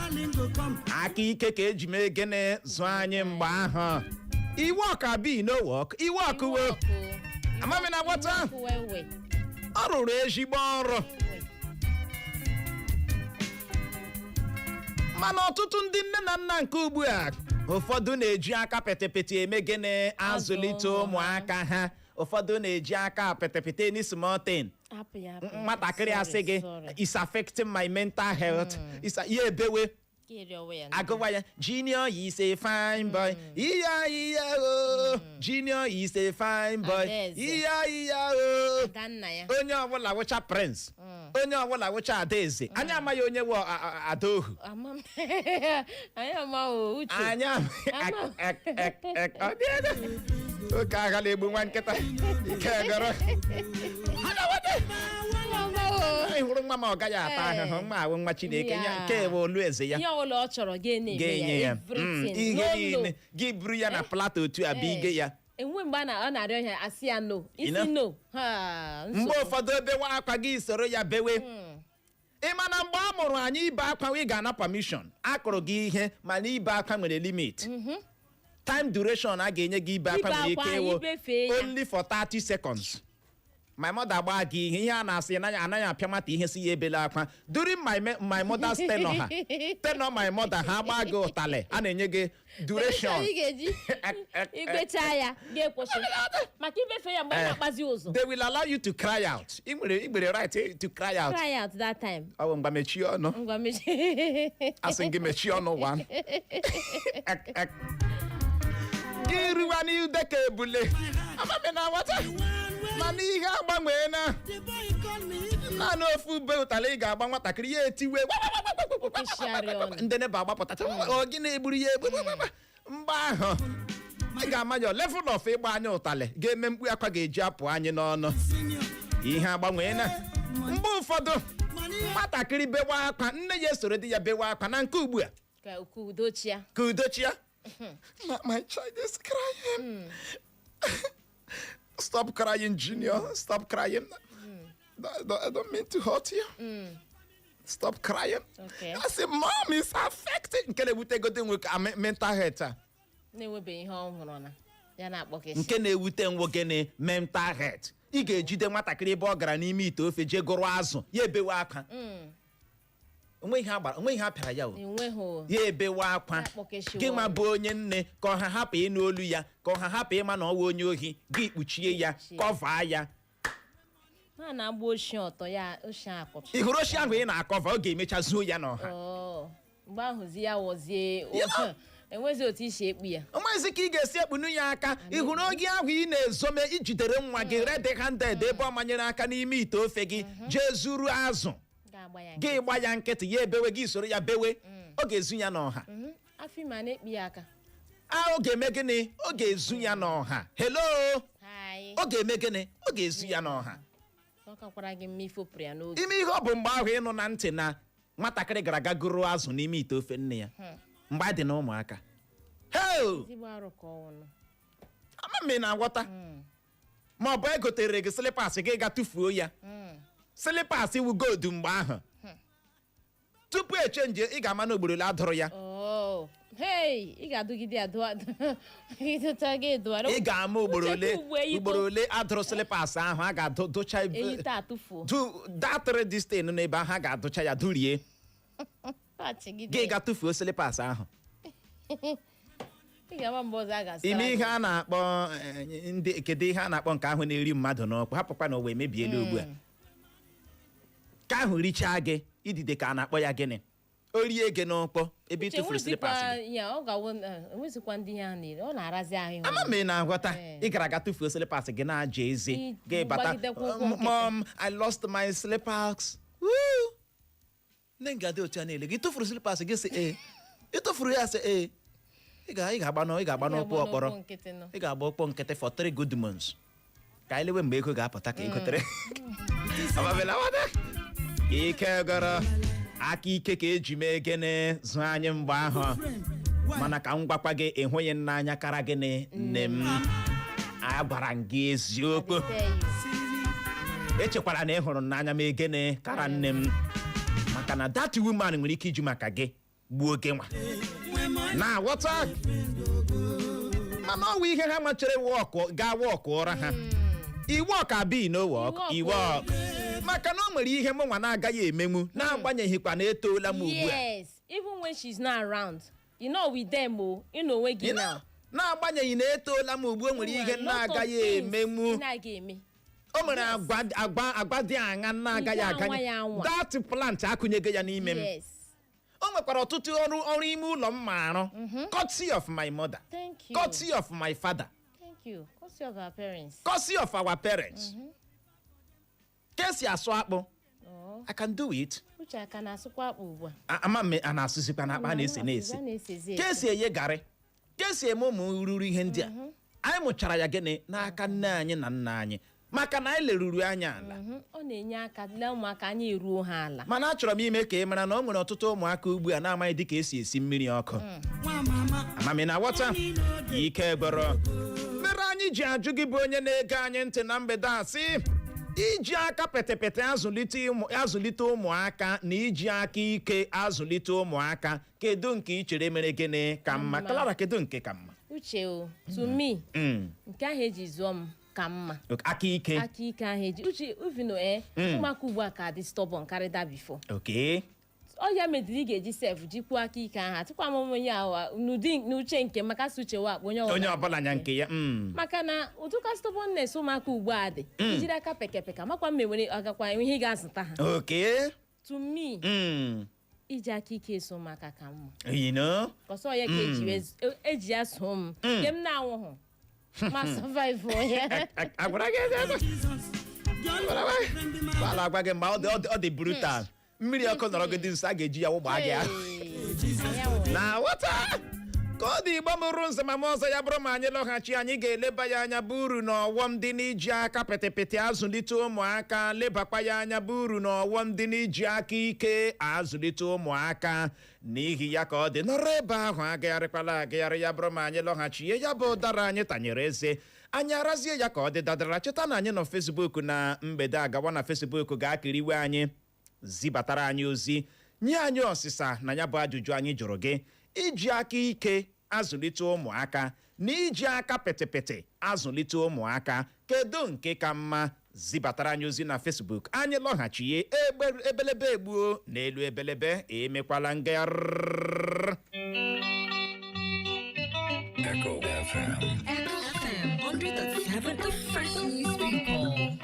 Darling go come. Aka ike ka eji mee gịnị zụọ anyị mgbe ahụ. I work abi no work, i work wo. Amami na nghọta. Wewe. Ọ rụrụ ezigbo ọrụ, mana ọtụtụ ndị nne na nna nke ugbu a, ụfọdụ na-eji aka pịtịpịtị eme gịnị? Azụlite ụmụaka ha. Ụfọdụ na-eji aka pịtịpịtị any small thing, Hapụ ya, hapụ ya. nwatakịrị asị gị, Sorry. "It's affecting my mental health." Ya ebewe. Ka ịrịọwa ya. Agụwa ya, "Junior is a fine boy, iya iya o, Junior is a fine boy." Adaeze. Iya iya o. Adanna ya. Onye ọbụla wụcha prince, onye ọbụla wụcha adaeze. Anyị amaghị onye wụ adaohu. Ama m. Anyị ama o, Uche. Anyị Ama. Ọ dị ego. Oke agha na-egbu nwa nkịta ike gọrọ. Ama o. Anyị hụrụ nwa ma ọ gaghị ata ahụhụ. Nwa ahụ nwa Chineke ya nke bụ olu eze ya. Ihe ọbụla ọ chọrọ gị na-eme Ga-enye ya everything. ihe No, no. niile gị buru ya na plateau otu a bụ ige ya. Enwe mgbe ọ na-arịọ ya, asị ya no. You Isi know? no. Ha, Mgbe nsogbu. ụfọdụ ebewe akwa, gị soro ya bewe. Ị ma na mgbe a mụrụ anyị, ibe akwa ị ga-ana permission. Akụrụ gị ihe, mana ibe akwa nwere limit time duration a ga-enye gị. Ibe akwa Ibe nwere akwa, ike ịwụ ibefee ya. only for 30 seconds. My mother gbaa gị ihe, ihe a na-asị anaghị apịa nwata ihe si ya ebela akwa. During my mother's tenure, ha tenure my mother, ha gbaa gị ụtalị, a na-enye gị duration. Ị ga-eji igwecha ya ga-ekwụsị maka ibefe ya mgbe ị na-akpazi ụzọ. They will allow you to cry out. Ị nwere right to cry out. Cry out that time. Ọ bụ mgba mechie ọnụ. Ngwa, mechie. Asị gị mechie ọnụ wa gị ruwa n'ude ka ebule. Amami na aghọta, mana ihe agbanweela. The boy call me if you Naanị ofu ube ụtalị ị ga-agba nwatakịrị, ya etiwe. Ishigharị ọnụ. Ndị neba agbapụtacha, ọ gị na-egburu ya egbu. Mgbe ahụ ị ga-ama ya level of ịgba anya ụtalị ga-eme mkpu akwa ga-eji apụ anyị n'ọnụ. Senior. Ihe agbanweela. Mgbe ụfọdụ Money. nwatakịrị bewa akwa, nne ya esoro di ya bewa akwa. Na nke ugbu a, Ka uku udochia. Ka udochia. My child is crying. Stop crying, Junior. Stop crying. I don't mean to hurt you. Stop crying. Okay. I say, "Mom is affecting." Nke na-ewute gote nwoke mental health a. Na-enwebeghị ihe ọ hụrụ na ya na-akpọ kesi. Nke na-ewute nwoke na mental health. Ị ga-ejide nwatakịrị ebe ọ gara n'ime ite ofe jee gụrụ azụ, ya ebewe akwa. Onwe ihe agbara, onwe ihe a pịara ya o. Enweghị. Ya ebewe akwa. Akpọkeshiwa. Gị ma bụ onye nne, ka ọha hapụ ịnụ olu ya, ka ọha hapụ ịma na ọwa onye ohi, gị kpuchie ya. Kpuchie. Cover ya. Ha na-agba oshi ọtọ ya, oshi akpọchi. Ị hụrụ oshi ahụ ị na-acover, ọ ga-emecha zuo ya n'ọha. Oh, mgbe ahụzi ya wọzie. Enwezi otu isi ekpu ya. Onwezi ka ị ga-esi ekpunu ya aka. Ị hụrụ oge ahụ ị na-ezome ijidere nwa gị red handed ebe ọ manyere aka n'ime ite ofe gị jee zuru azụ, ga-agba ya. Gị gba ya nkịtị, ya ebewe, gị soro ya bewe, ọ ga-ezu ya n'ọha. Afọ ime a na-ekpu ya aka. A ọ ga-eme gịnị? Ọ ga-ezu ya n'ọha. Hello? Hai. Ọ ga-eme gịnị? Ọ ga-ezu ya n'ọha. Ọ kakwara gị mma ifopụrụ ya n'oge. Ime ihe ọ bụ mgbe ahụ ịnụ na ntị na nwatakịrị gara aga gụrụ azụ n'ime ite ofe nne ya mgbe a dị na ụmụaka. Heo! Ezigbo arụ ka ọ wụnụ. Ama m ị na-aghọta. Ma ọ bụ egotere gị slippers, gị ga tụfuo ya. Slippers wu gold mgbe ahụ. Tupu echange, ị ga-ama na ogborola adụrụ ya. Oh, hey, ị ga-adụgide adụ ịdụta gị edụgharị. Ị ga-ama ugboro ole Uchekwa ugbo eyito. ugboro ole adụrụ slippers ahụ. A ga-adụcha. Eyite atụfuo. Du datịrị distin n'ebe ahụ, a ga-adụcha ya durie. Achịgide. Gị ga tụfuo slippers ahụ. Ị ga-ama mgbe ọzọ a ga-asara Ime ihe gị. a na-akpọ ndị kedu ihe a na-akpọ nke ahụ na-eri mmadụ n'ọkpụ? Hapụkwa na ụwa emebiela ugbu a. Ka ahụ richaa gị, idide ka a na-akpọ ya gịnị? O rie gị n'ọkpọ ebe ị Uche, tụfuru slippers gị. ya ọ ga-awụ enwezikwa ndị ihe ahụ na-eri, ọ na-arazi ahụ ịhụ. Ama m ị na-aghọta. Ee. Ị gara aga tụfuo slippers gị na-aja eze. Gị bata, gbagidekwa ụkwụ nkịtị. "Mom, I lost my slippers." Woo! Nne m ga-adị otu a na-ele gị. Tụfuru slippers gị, sị ee. Ị tụfuru ya, sị ee. Ị ga-agba n'ụkwụ ọkpọrọ. N'ụkwụ nkịtị nọ. Ị ga-agba ụkwụ nkịtị for 3 good months ka anyị lewe mgbe ego ga-apụta ka ị gotere. Amabela nwata. Ike gọrọ aka ike ka eji mee gịnị zụ anyị mgbe ahụ. Mana ka m gwakwa gị, ịhụghị m n'anya kara gịnị nne m. Agwara m gị eziokwu. Tell you. Echekwara na ị hụrụ m n'anya mee gịnị kara nne m, maka na that woman nwere ike iji maka gị. Gbuo gị nwa na-aghọta, mana ọ wụ ihe ha machere work gaa work ụra ha. Iwork abi no work. Iwork. Iwork, maka na o nwere ihe mụ nwa na-agaghị emenwu, n'agbanyeghịkwa na etoola m ugbu a. Yes, even when she's not around, you know, with them o, you know onwe gị You know, now. n'agbanyeghị na etoola m ugbu a, o nwere ihe m na-agaghị emenwu. Ị na-aga eme. O nwere agwa dị aṅa m na-agaghị Ị ga-anwa aganye ya anwa. that plant akụnyego ya n'ime m. O nwekwara ọtụtụ ọrụ ime ụlọ m ma arụ, courtesy of my mother, Thank you. courtesy of my father. Thank you. Courtesy of our parents. Courtesy of our parents. Ka esi asụ akpụ, Oh. I can do it. Uche aka na-asụkwa akpụ ugbu a. Ama m a na-asụzikwa na akpa a na-ese na-ese. A na-esezi. Ka esi eye garị, ka esi eme ụmụ ruru ihe ndị a, anyị mụchara ya gịnị n'aka nne anyị na nna anyị, maka na anyị leruru anya ala. Ọ na-enye aka lee ụmụaka anya eruo ha ala. Mana achọrọ m ime ka ị mara na o nwere ọtụtụ ụmụaka ugbu a na-amaghị dị ka esi esi mmiri ọkụ. Nwa mama. Amami na ghọta ike gbọrọ mere anyị ji ajụ gị bụ onye na-ege anyị ntị na mgbede a, sị iji aka pịtịpịtị azụlite ụmụaka na iji aka ike azụlite ụmụaka, kedu nke ị chere mere gịnị ka mma? Mma. Clara, kedu nke ka mma? Uche o, to me, nke ahụ eji zụọ m ka mma. Aka ike. Aka ike ahụ eji uche uvino e ụmụaka ugbu a ka dị stubborn karịa before. Ọ ya mediri ị ga-eji sef jikwuo aka ike ahụ atụkwa m onye ahụ n'ụdị n'uche nke maka sị uche wakpo onye Onye ọbụla nya nke ya. Maka na ụdịka stubbornness ụmụaka ugbu a dị, ijiri aka pekepeka makwa m enwere agakwa enwe ihe ị ga-azụta ha. To me, iji aka ike eso ụmụaka ka mma. Kọsọ ya ka eji eji ya so m nke m na-anwụghụ ma survive ya. Agwara gị eze. Jesus. The only friend in my Gbala agwa gị mgbe ọ dị brutal. Mmiri ọkụ nọrọ gị dị nso, a ga-eji ya wụgba gị ahụ. Na ghọta ka ọ dị. Igbo mụrụ nze ma m ọzọ, ya bụrụ ma anyị lọghachi, anyị ga-eleba ya anya bụ uru na ọghọm dị n'iji aka pịtịpịtị azụlite ụmụaka, lebakwa ya anya bụ uru na ọghọm dị n'iji aka ike azụlite ụmụaka. N'ihi ya ka ọ dị, nọrọ ebe ahụ, agagharịkwala agagharị. Ya bụrụ ma anyị lọghachie, ya bụ ụdara anyị tanyere eze, anyị arazie ya ka ọ dị dadara. Cheta na anyị nọ Facebook na mgbede a. Gawa na Facebook, ga-akiriwe anyị, zibatara anyị ozi, nye anyị ọsịsa na ya bụ ajụjụ anyị jụrụ gị: iji aka ike azụlite ụmụaka na iji aka pịtịpịtị azụlite ụmụaka, kedu nke ka mma? Zibatara anyị ozi na Facebook. Anyị lọghachie, egbe ebelebe egbuo n'elu ebelebe. Emekwala ngagharị. Echo FM. Echo FM 100.7, the fresh news people.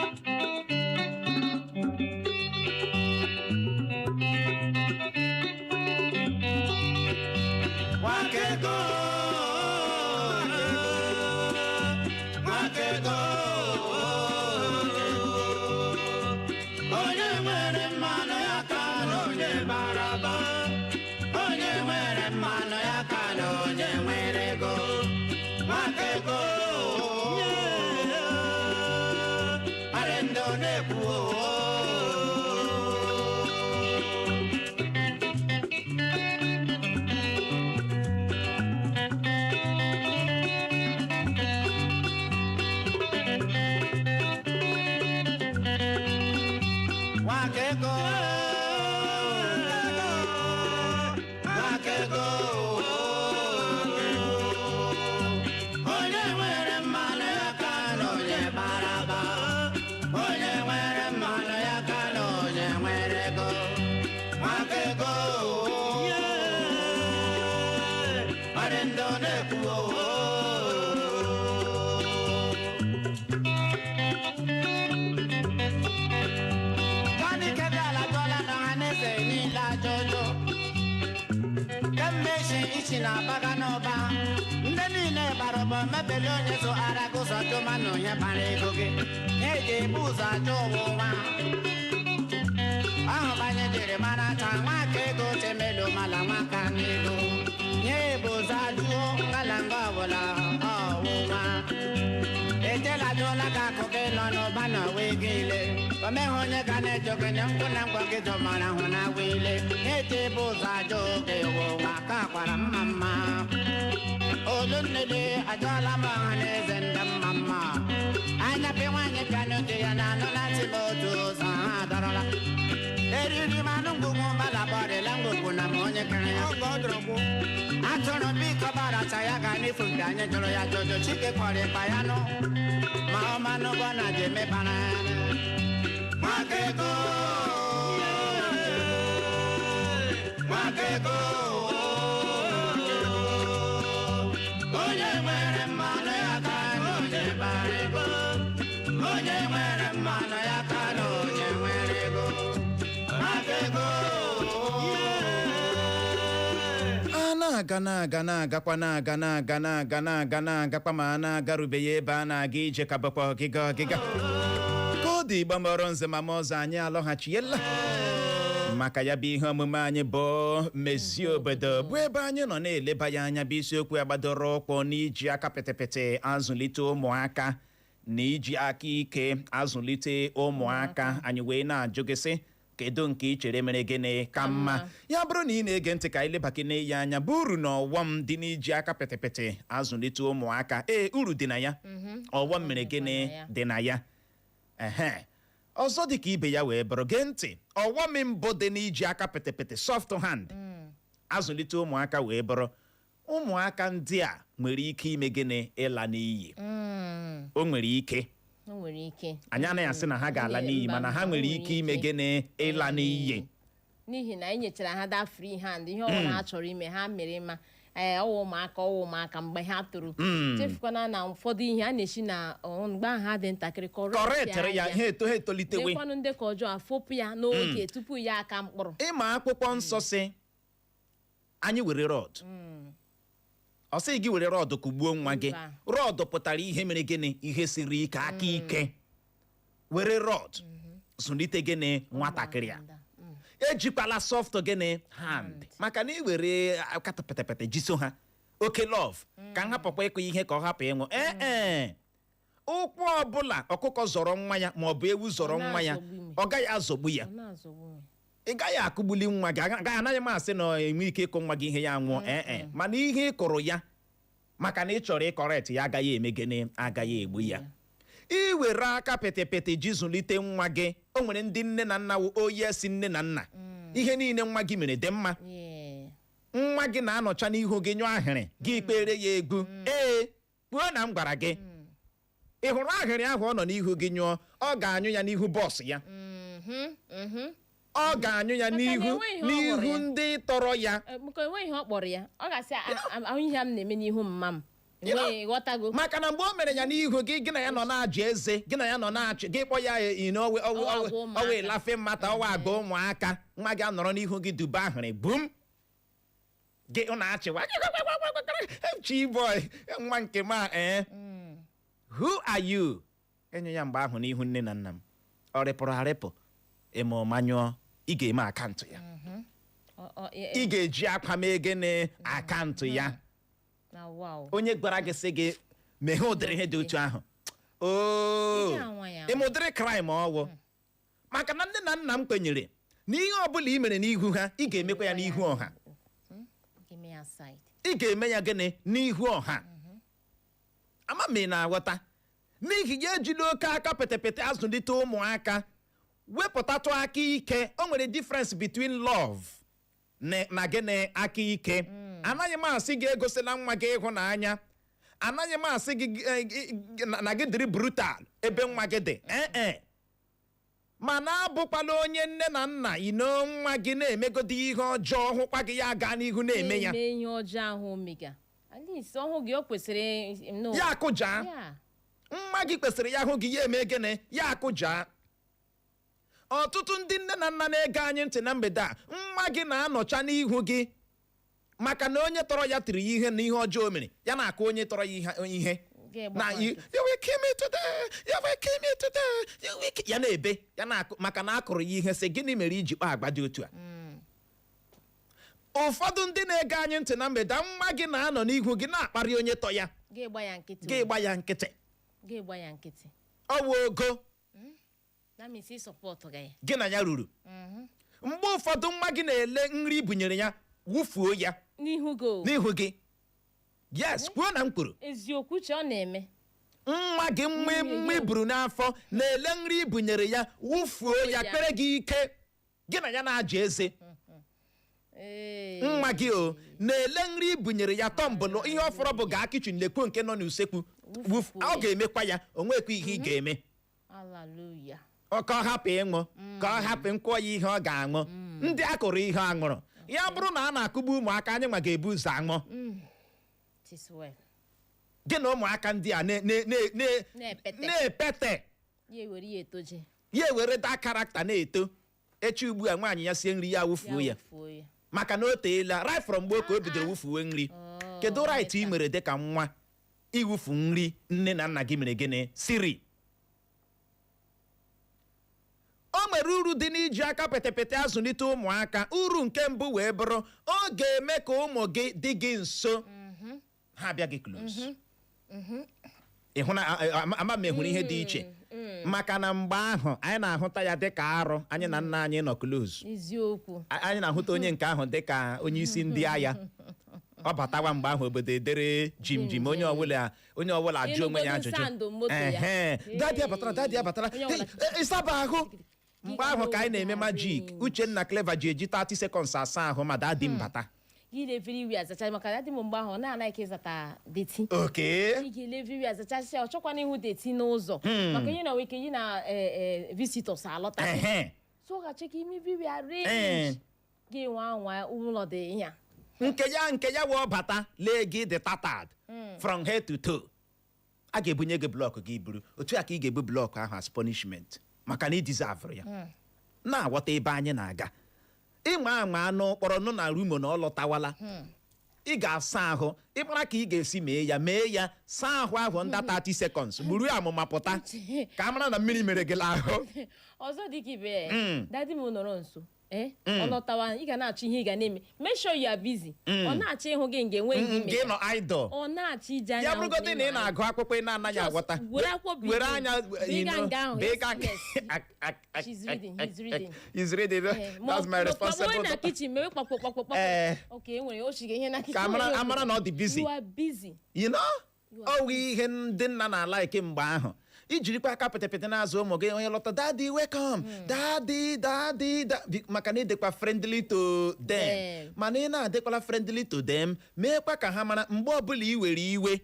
Nwakego, Nwakego, onye nwere mmanụ ya ka na onye bara aba, onye nwere mmanụ ya ka na onye nwere ego. Nwakego, arị ndụ na-ekwu. Nwakego, Nwakego, onye nwere mmanụ ya ka na onye bara aba, onye nwere mmanụ ya ka na onye nwere ego. Nwakego, ọrị ndụ na-ekwu. Gani kebe ala jọla na ha n'eze niile ajọjọ. Kemgbe isi isi na abaga n'ụba. Ndị niile gbara ụbọ mebeli onye so ara gị ụzọ chụma na onye bara ego gị. Na-eji ebu ụzọ achọ ụwa. Ahụ banye jiri mara ka nwaka ego temelu mala nwaka n'ego. Nye ebu ụzọ ajụọ ngalanga ọbụla ọwụwa. Ejela jụọla ka akụ gị nọ n'ụba na wee gị ile. O meghị onye ga na-ejo gị na nkwụ na ngwa gị jọmara hụ na agwa ile. Na-eche ebe ụzọ ajọ oge ụwa ka akwara mma mma. Olu nnele ajụọla m ọha na eze ndị mma mma. Anya pị nwaanyị pịanụ dị ya na anụ na ntị m otu ụzọ ha adọrọla. Eriri m anụ ngwugwu mbalabọrịla ngwugwu na m onye. Onye kere ya. Atụrụ biko gbaracha ya ga n'ifu mgbe anyị jụrụ ya jụjụ. Chike kpọrọ ịkpa ya nụ ma ọ manụgọ na ji emebara ya. Nwakego, Nwakego, onye nwere mmanụ ya ka na onye bara ego. Onye nwere mmanụ ya ka na onye nwere ego. Nwakego. A na-aga, na-aga, na-agakwa, na-aga, na-aga, na-aga, na-aga, na-agakwa, ma a na-agarubeghị ebe a na-aga. Ije ka bụkwa ọgịga ọgịga ka ọ dị. Igbo mọrọ nze ma ma ọzọ, anyị alọghachiela maka ya bụ ihe omume anyị bụ Mezie Obodo, bụ ebe anyị nọ na-eleba ya anya, bụ isiokwu ya gbadoro ụkwụ n'iji aka pịtịpịtị azụlite ụmụaka na iji aka ike azụlite ụmụaka. Anyị wee na-ajụ gị sị, kedu nke ị chere mere gịnị ka mma? Ya bụrụ na ị na-ege ntị, ka anyị lebakene ya anya, bụ uru na ọghọm dị n'iji aka pịtịpịtị azụlite ụmụaka. Ee, uru dị na ya, ọghọm mere gịnị dị na ya. Ehe, ọzọ dị ka ibe ya wee bụrụ, gee ntị, ọghọm mbụ dị n'iji aka pịtịpịtị, soft hand, azụlite ụmụaka wee bụrụ, ụmụaka ndị a nwere ike ime gịnị? Ịla n'iyi. O nwere ike. O nwere ike. Anyị anaghị asị na ha ga-ala n'iyi, mana ha nwere ike ime gịnị? Ịla n'iyi. N'ihi na anyị nyechara ha that free hand, ihe ọbụla ha chọrọ ime, ha mere. Ma ee, ọwụ ụmụaka, ọwụ ụmụaka mgbe ha toro, chefukwana na ụfọdụ ihe a na-esi na mgbe ahụ ha dị ntakịrị. Correctịrị ya ha eto, ha etolitewe. Lekwanụ ndị ka ọjọọ afọpụ ya n'oge tupu ya aka mkpụrụ. Ịma akwụkwọ nsọ si anyị were rod. Ọ sịghị gị were rod kụgbuo nwa gị. Mba. Rod pụtara ihe mere gịnị? Ihe siri ike, aka ike. Were rod zụlite gịnị? Nwatakịrị a. Ejikwala soft gịnị? Hand, maka na ị were aka pịtịpịtị jiso ha oke love, ka m hapụkwa ịkụ ihe ka ọ hapụ ịnwụ. Ee, ụkwụ ọbụla ọkụkọ zọrọ nwa ya ma ọ bụ ewu zọrọ Ọ nwa ya, na-azọgbu ime. ọ gaghị azọgbu ya. Ọ na-azọgbu ya. Ị gaghị akụgbuli nwa gị. Anaghị m asị na ọ enwe ike ịkụ nwa gị ihe ya nwụọ. Ee, mana ihe ị kụrụ ya maka na ị chọrọ ịcorrect ya agaghị eme gịnị? Agaghị egbu ya. Ị were aka pịtịpịtị ji zụlite nwa gị, o nwere ndị nne na nna wụ oyi esi nne na nna, ihe niile nwa gị mere dị mma. Nwa gị na-anọcha n'ihu gị nyụọ ahịrị, gị kpere ya egwu. Ee, kwuo na m gwara gị. Ị hụrụ ahịrị ahụ ọ nọ n'ihu gị nyụọ, ọ ga-anyụ ya n'ihu boss ya. Ọ ga-anyụ ya Maka na n'ihu enweghị ihe ọ n'ihu hụrụ ya. ndị tọrọ ya. Maka enweghị ihe ọ kpọrọ ya, ọ ga-asị, "Ahụ ihe a m na-eme n'ihu mma m." Enweghị, ghọtago? Maka na mgbe o mere ya n'ihu gị, gị na ya nọ na-ajụ eze, gị na ya nọ na-achị, gị kpọ ya inowe. Ọwa agwa ụmụaka. Ọwa ịlafe mmata, ọwa agwa ụmụaka. Nwa gị anọrọ n'ihu gị dube ahịrị bum, gị ọ na-achịwa chiboy nwa nke m a. Ee, who are you? Enye ya mgbe ahụ n'ihu nne na nna m, ọ rịpụrụ arịpụ, ịma ụma nyụọ, ị ga-eme account ya. Ị ga-eji akwa mee gịnị? Account ya. Na wow. Onye gwara gị sị gị meghee ụdịrị ihe dị otu ahụ ooo? Ị ga-anwa ya. Ịma ụdịrị crime ọwụ? Maka na nne na nna m kwenyere na ihe ọbụla ị mere n'ihu ha, ị ga-emekwa ya n'ihu ọha. Ime ya side. Ị ga-eme ya gịnị? N'ihu ọha. Ama m ị na-aghọta. N'ihi ya, ejila oke aka pịtịpịtị azụlite ụmụaka, wepụtatụ aka ike. O nwere difference between love na gịnị? Aka ike. Anaghị m asị gị egosila nwa gị ịhụnanya. Anaghị m asị gị na gị dịrị brutal ebe nwa gị dị. Ee, mana abụkwala onye nne na nna ino nwa gị na-emegodi ihe ọjọọ, hụkwa gị, ya gaa n'ihu na-eme ya. Na-eme ihe ọjọọ ahụ o mega, at least ọhụ gị, o kwesịrị no. Ya akụja. Nwa gị kwesịrị ya hụ gị, ya eme gịnị? Ya akụja. Ọtụtụ ndị nne na nna na-ege anyị ntị na mgbede a, nwa gị na-anọcha n'ihu gị, maka na onye tọrọ ya tiri ya ihe na ihe ọjọọ o mere, ya na-akụ onye tọrọ ya ihe Ga-egbakwa na you nkịtị. You will kill me today, you will kill me today, you will kill-" ya na-ebe, ya na-akụ maka na akụrụ ya ihe, sị gịnị mere iji kpaa agwa dị otu a? Ụfọdụ ndị na-ege anyị ntị na mgbede a, nwa gị na-anọ n'ihu gị na-akparị onye tọ ya. Ga-egba ya nkịtị. Gị gba ya nkịtị. Ga-egba ya nkịtị. Ọ bụ ogo That means ị support ga ya. Gị na ya ruru. Mgbe ụfọdụ nwa gị na-ele nri bunyere ya, wụfuo ya. N'ihu gị o. N'ihu gị, yes. Kwuo na m kwuru. Eziokwu, uche, ọ na-eme. Nwa gị, nwa nwa iburu n'afọ, na-ele nri bunyere ya, wụfuo ya. Ya. Kpere gị ike, gị na ya na-aja eze. Nwa gị o na-ele nri i bunyere ya, tọmbụlụ ihe ọ fọrọ bụ gaa kitchen, lekwuo nke nọ n'usekwu. Wụfuo. Ọ ga-emekwa ya, o nwekwa ihe ị ga-eme. Hallelujah. Ọ ka ọ hapụ ịṅụ, ka ọ hapụ nkwọ ya ihe ọ ga-aṅụ. Ndị a kụrụ ihe aṅụrụ ya, bụrụ na a na-akụgbu ụmụaka, anyị nwa ga-ebu ụzọ aṅụ. It is well. Gị na ụmụaka ndị a Na-epete. Na-epete. Ya ewere ya etoje. Ya ewere the character na-eto. Echi ugbu a, nwaanyị ya sie nri, ya wụfuo ya. Wụfuo ya. Maka na o teela, right from mgbe ka o bidoro wụfuwe nri. Oh, Kedu right ị meta. nwere dịka nwa iwufu nri nne na nna gị mere gịnị siri? O nwere uru dị n'iji aka pịtịpịtị azụlite ụmụaka. Uru nke mbụ wee bụrụ, ọ ga-eme ka ụmụ gị dị gị nso, ha abịa gị close. Ị hụ na ama m ehụrụ ihe dị iche, maka na mgbe ahụ anyị na-ahụta ya dịka arụ anyị na nna anyị nọ close. Anyị na-ahụta onye nke ahụ dịka onye isi ndị agha. Ọ batawa mgbe ahụ, obodo edere jim jim, onye ọbụla ajụ onwe ya Ịnụgodu ajụjụ. sound moto ya. Ehe, daddy abatara, daddy abatara. Onye ọbụla- Hey, ịsaba ahụ. Mgbe ahụ ka anyị na-eme magic. Uchenna Clever ji eji 30 seconds asa ahụ ma daddy mbata. Gị le everywhere azacha, maka daddy m mgbe ahụ ọ na-anaghị ịzata dirty. Ị ga-ele everywhere azachasịa, ọ chọkwana ịhụ dirty n'ụzọ, maka ihe na nwere ike yi na visitors alọta. So ọ ga-achọ ka ime everywhere arrange gị nwa anwa ụlọ dị ihe a. Nke ya wee bata, lee gị dị tattered from head to toe, a ga-ebunye gị block gị buru. Otu a ka ị ga-ebu block ahụ as punishment, maka na ị deserve ya. Na-aghọta ebe anyị na-aga? Ịnwa anwa anụ kpọrọ nụ na rumour na ọ lọtawala, ị ga-asa ahụ. Ịmara ka ị ga-esi mee ya, mee ya, saa ahụ ahụ nda 30 seconds, gburu amụma pụta ka a mara na mmiri mere gị ahụ. Ọzọ dị ka ibe ya, daddy m nọrọ nso, ọ lọtawa, ị ga na-achọ ihe ị ga na-eme. Make sure you are busy. Ọ na-achọ ịhụ gị nga enweghị ime. Nke ị nọ idle. Ọ na-achọ ije anya Ya bụrụgodị na ị na-agụ akwụkwọ, ị na-anaghị Just aghọta, were akwụkwọ bido. Were anya. Bịga nga ahụ, yes, Bịga. yes. She's reading, he's reading. He's reading. That's my responsible. Na kitchen mewe kpakpọ kpakpọ kpakpọ. Okay, enwere ochiga ihe na kitchen. Ka amara na ọ dị busy. You are busy. Ọ wụ ihe ndị nna na-ala eke mgbe ahụ. Ijirikwa aka pịtịpịtị na-azụ ụmụ gị, onye lọta, "Daddy, welcome, daddy, daddy," maka na ịdịkwa friendly to them. Them. Mana ị na-adịkwala friendly to them, meekwa ka ha mara mgbe ọbụla ị were iwe,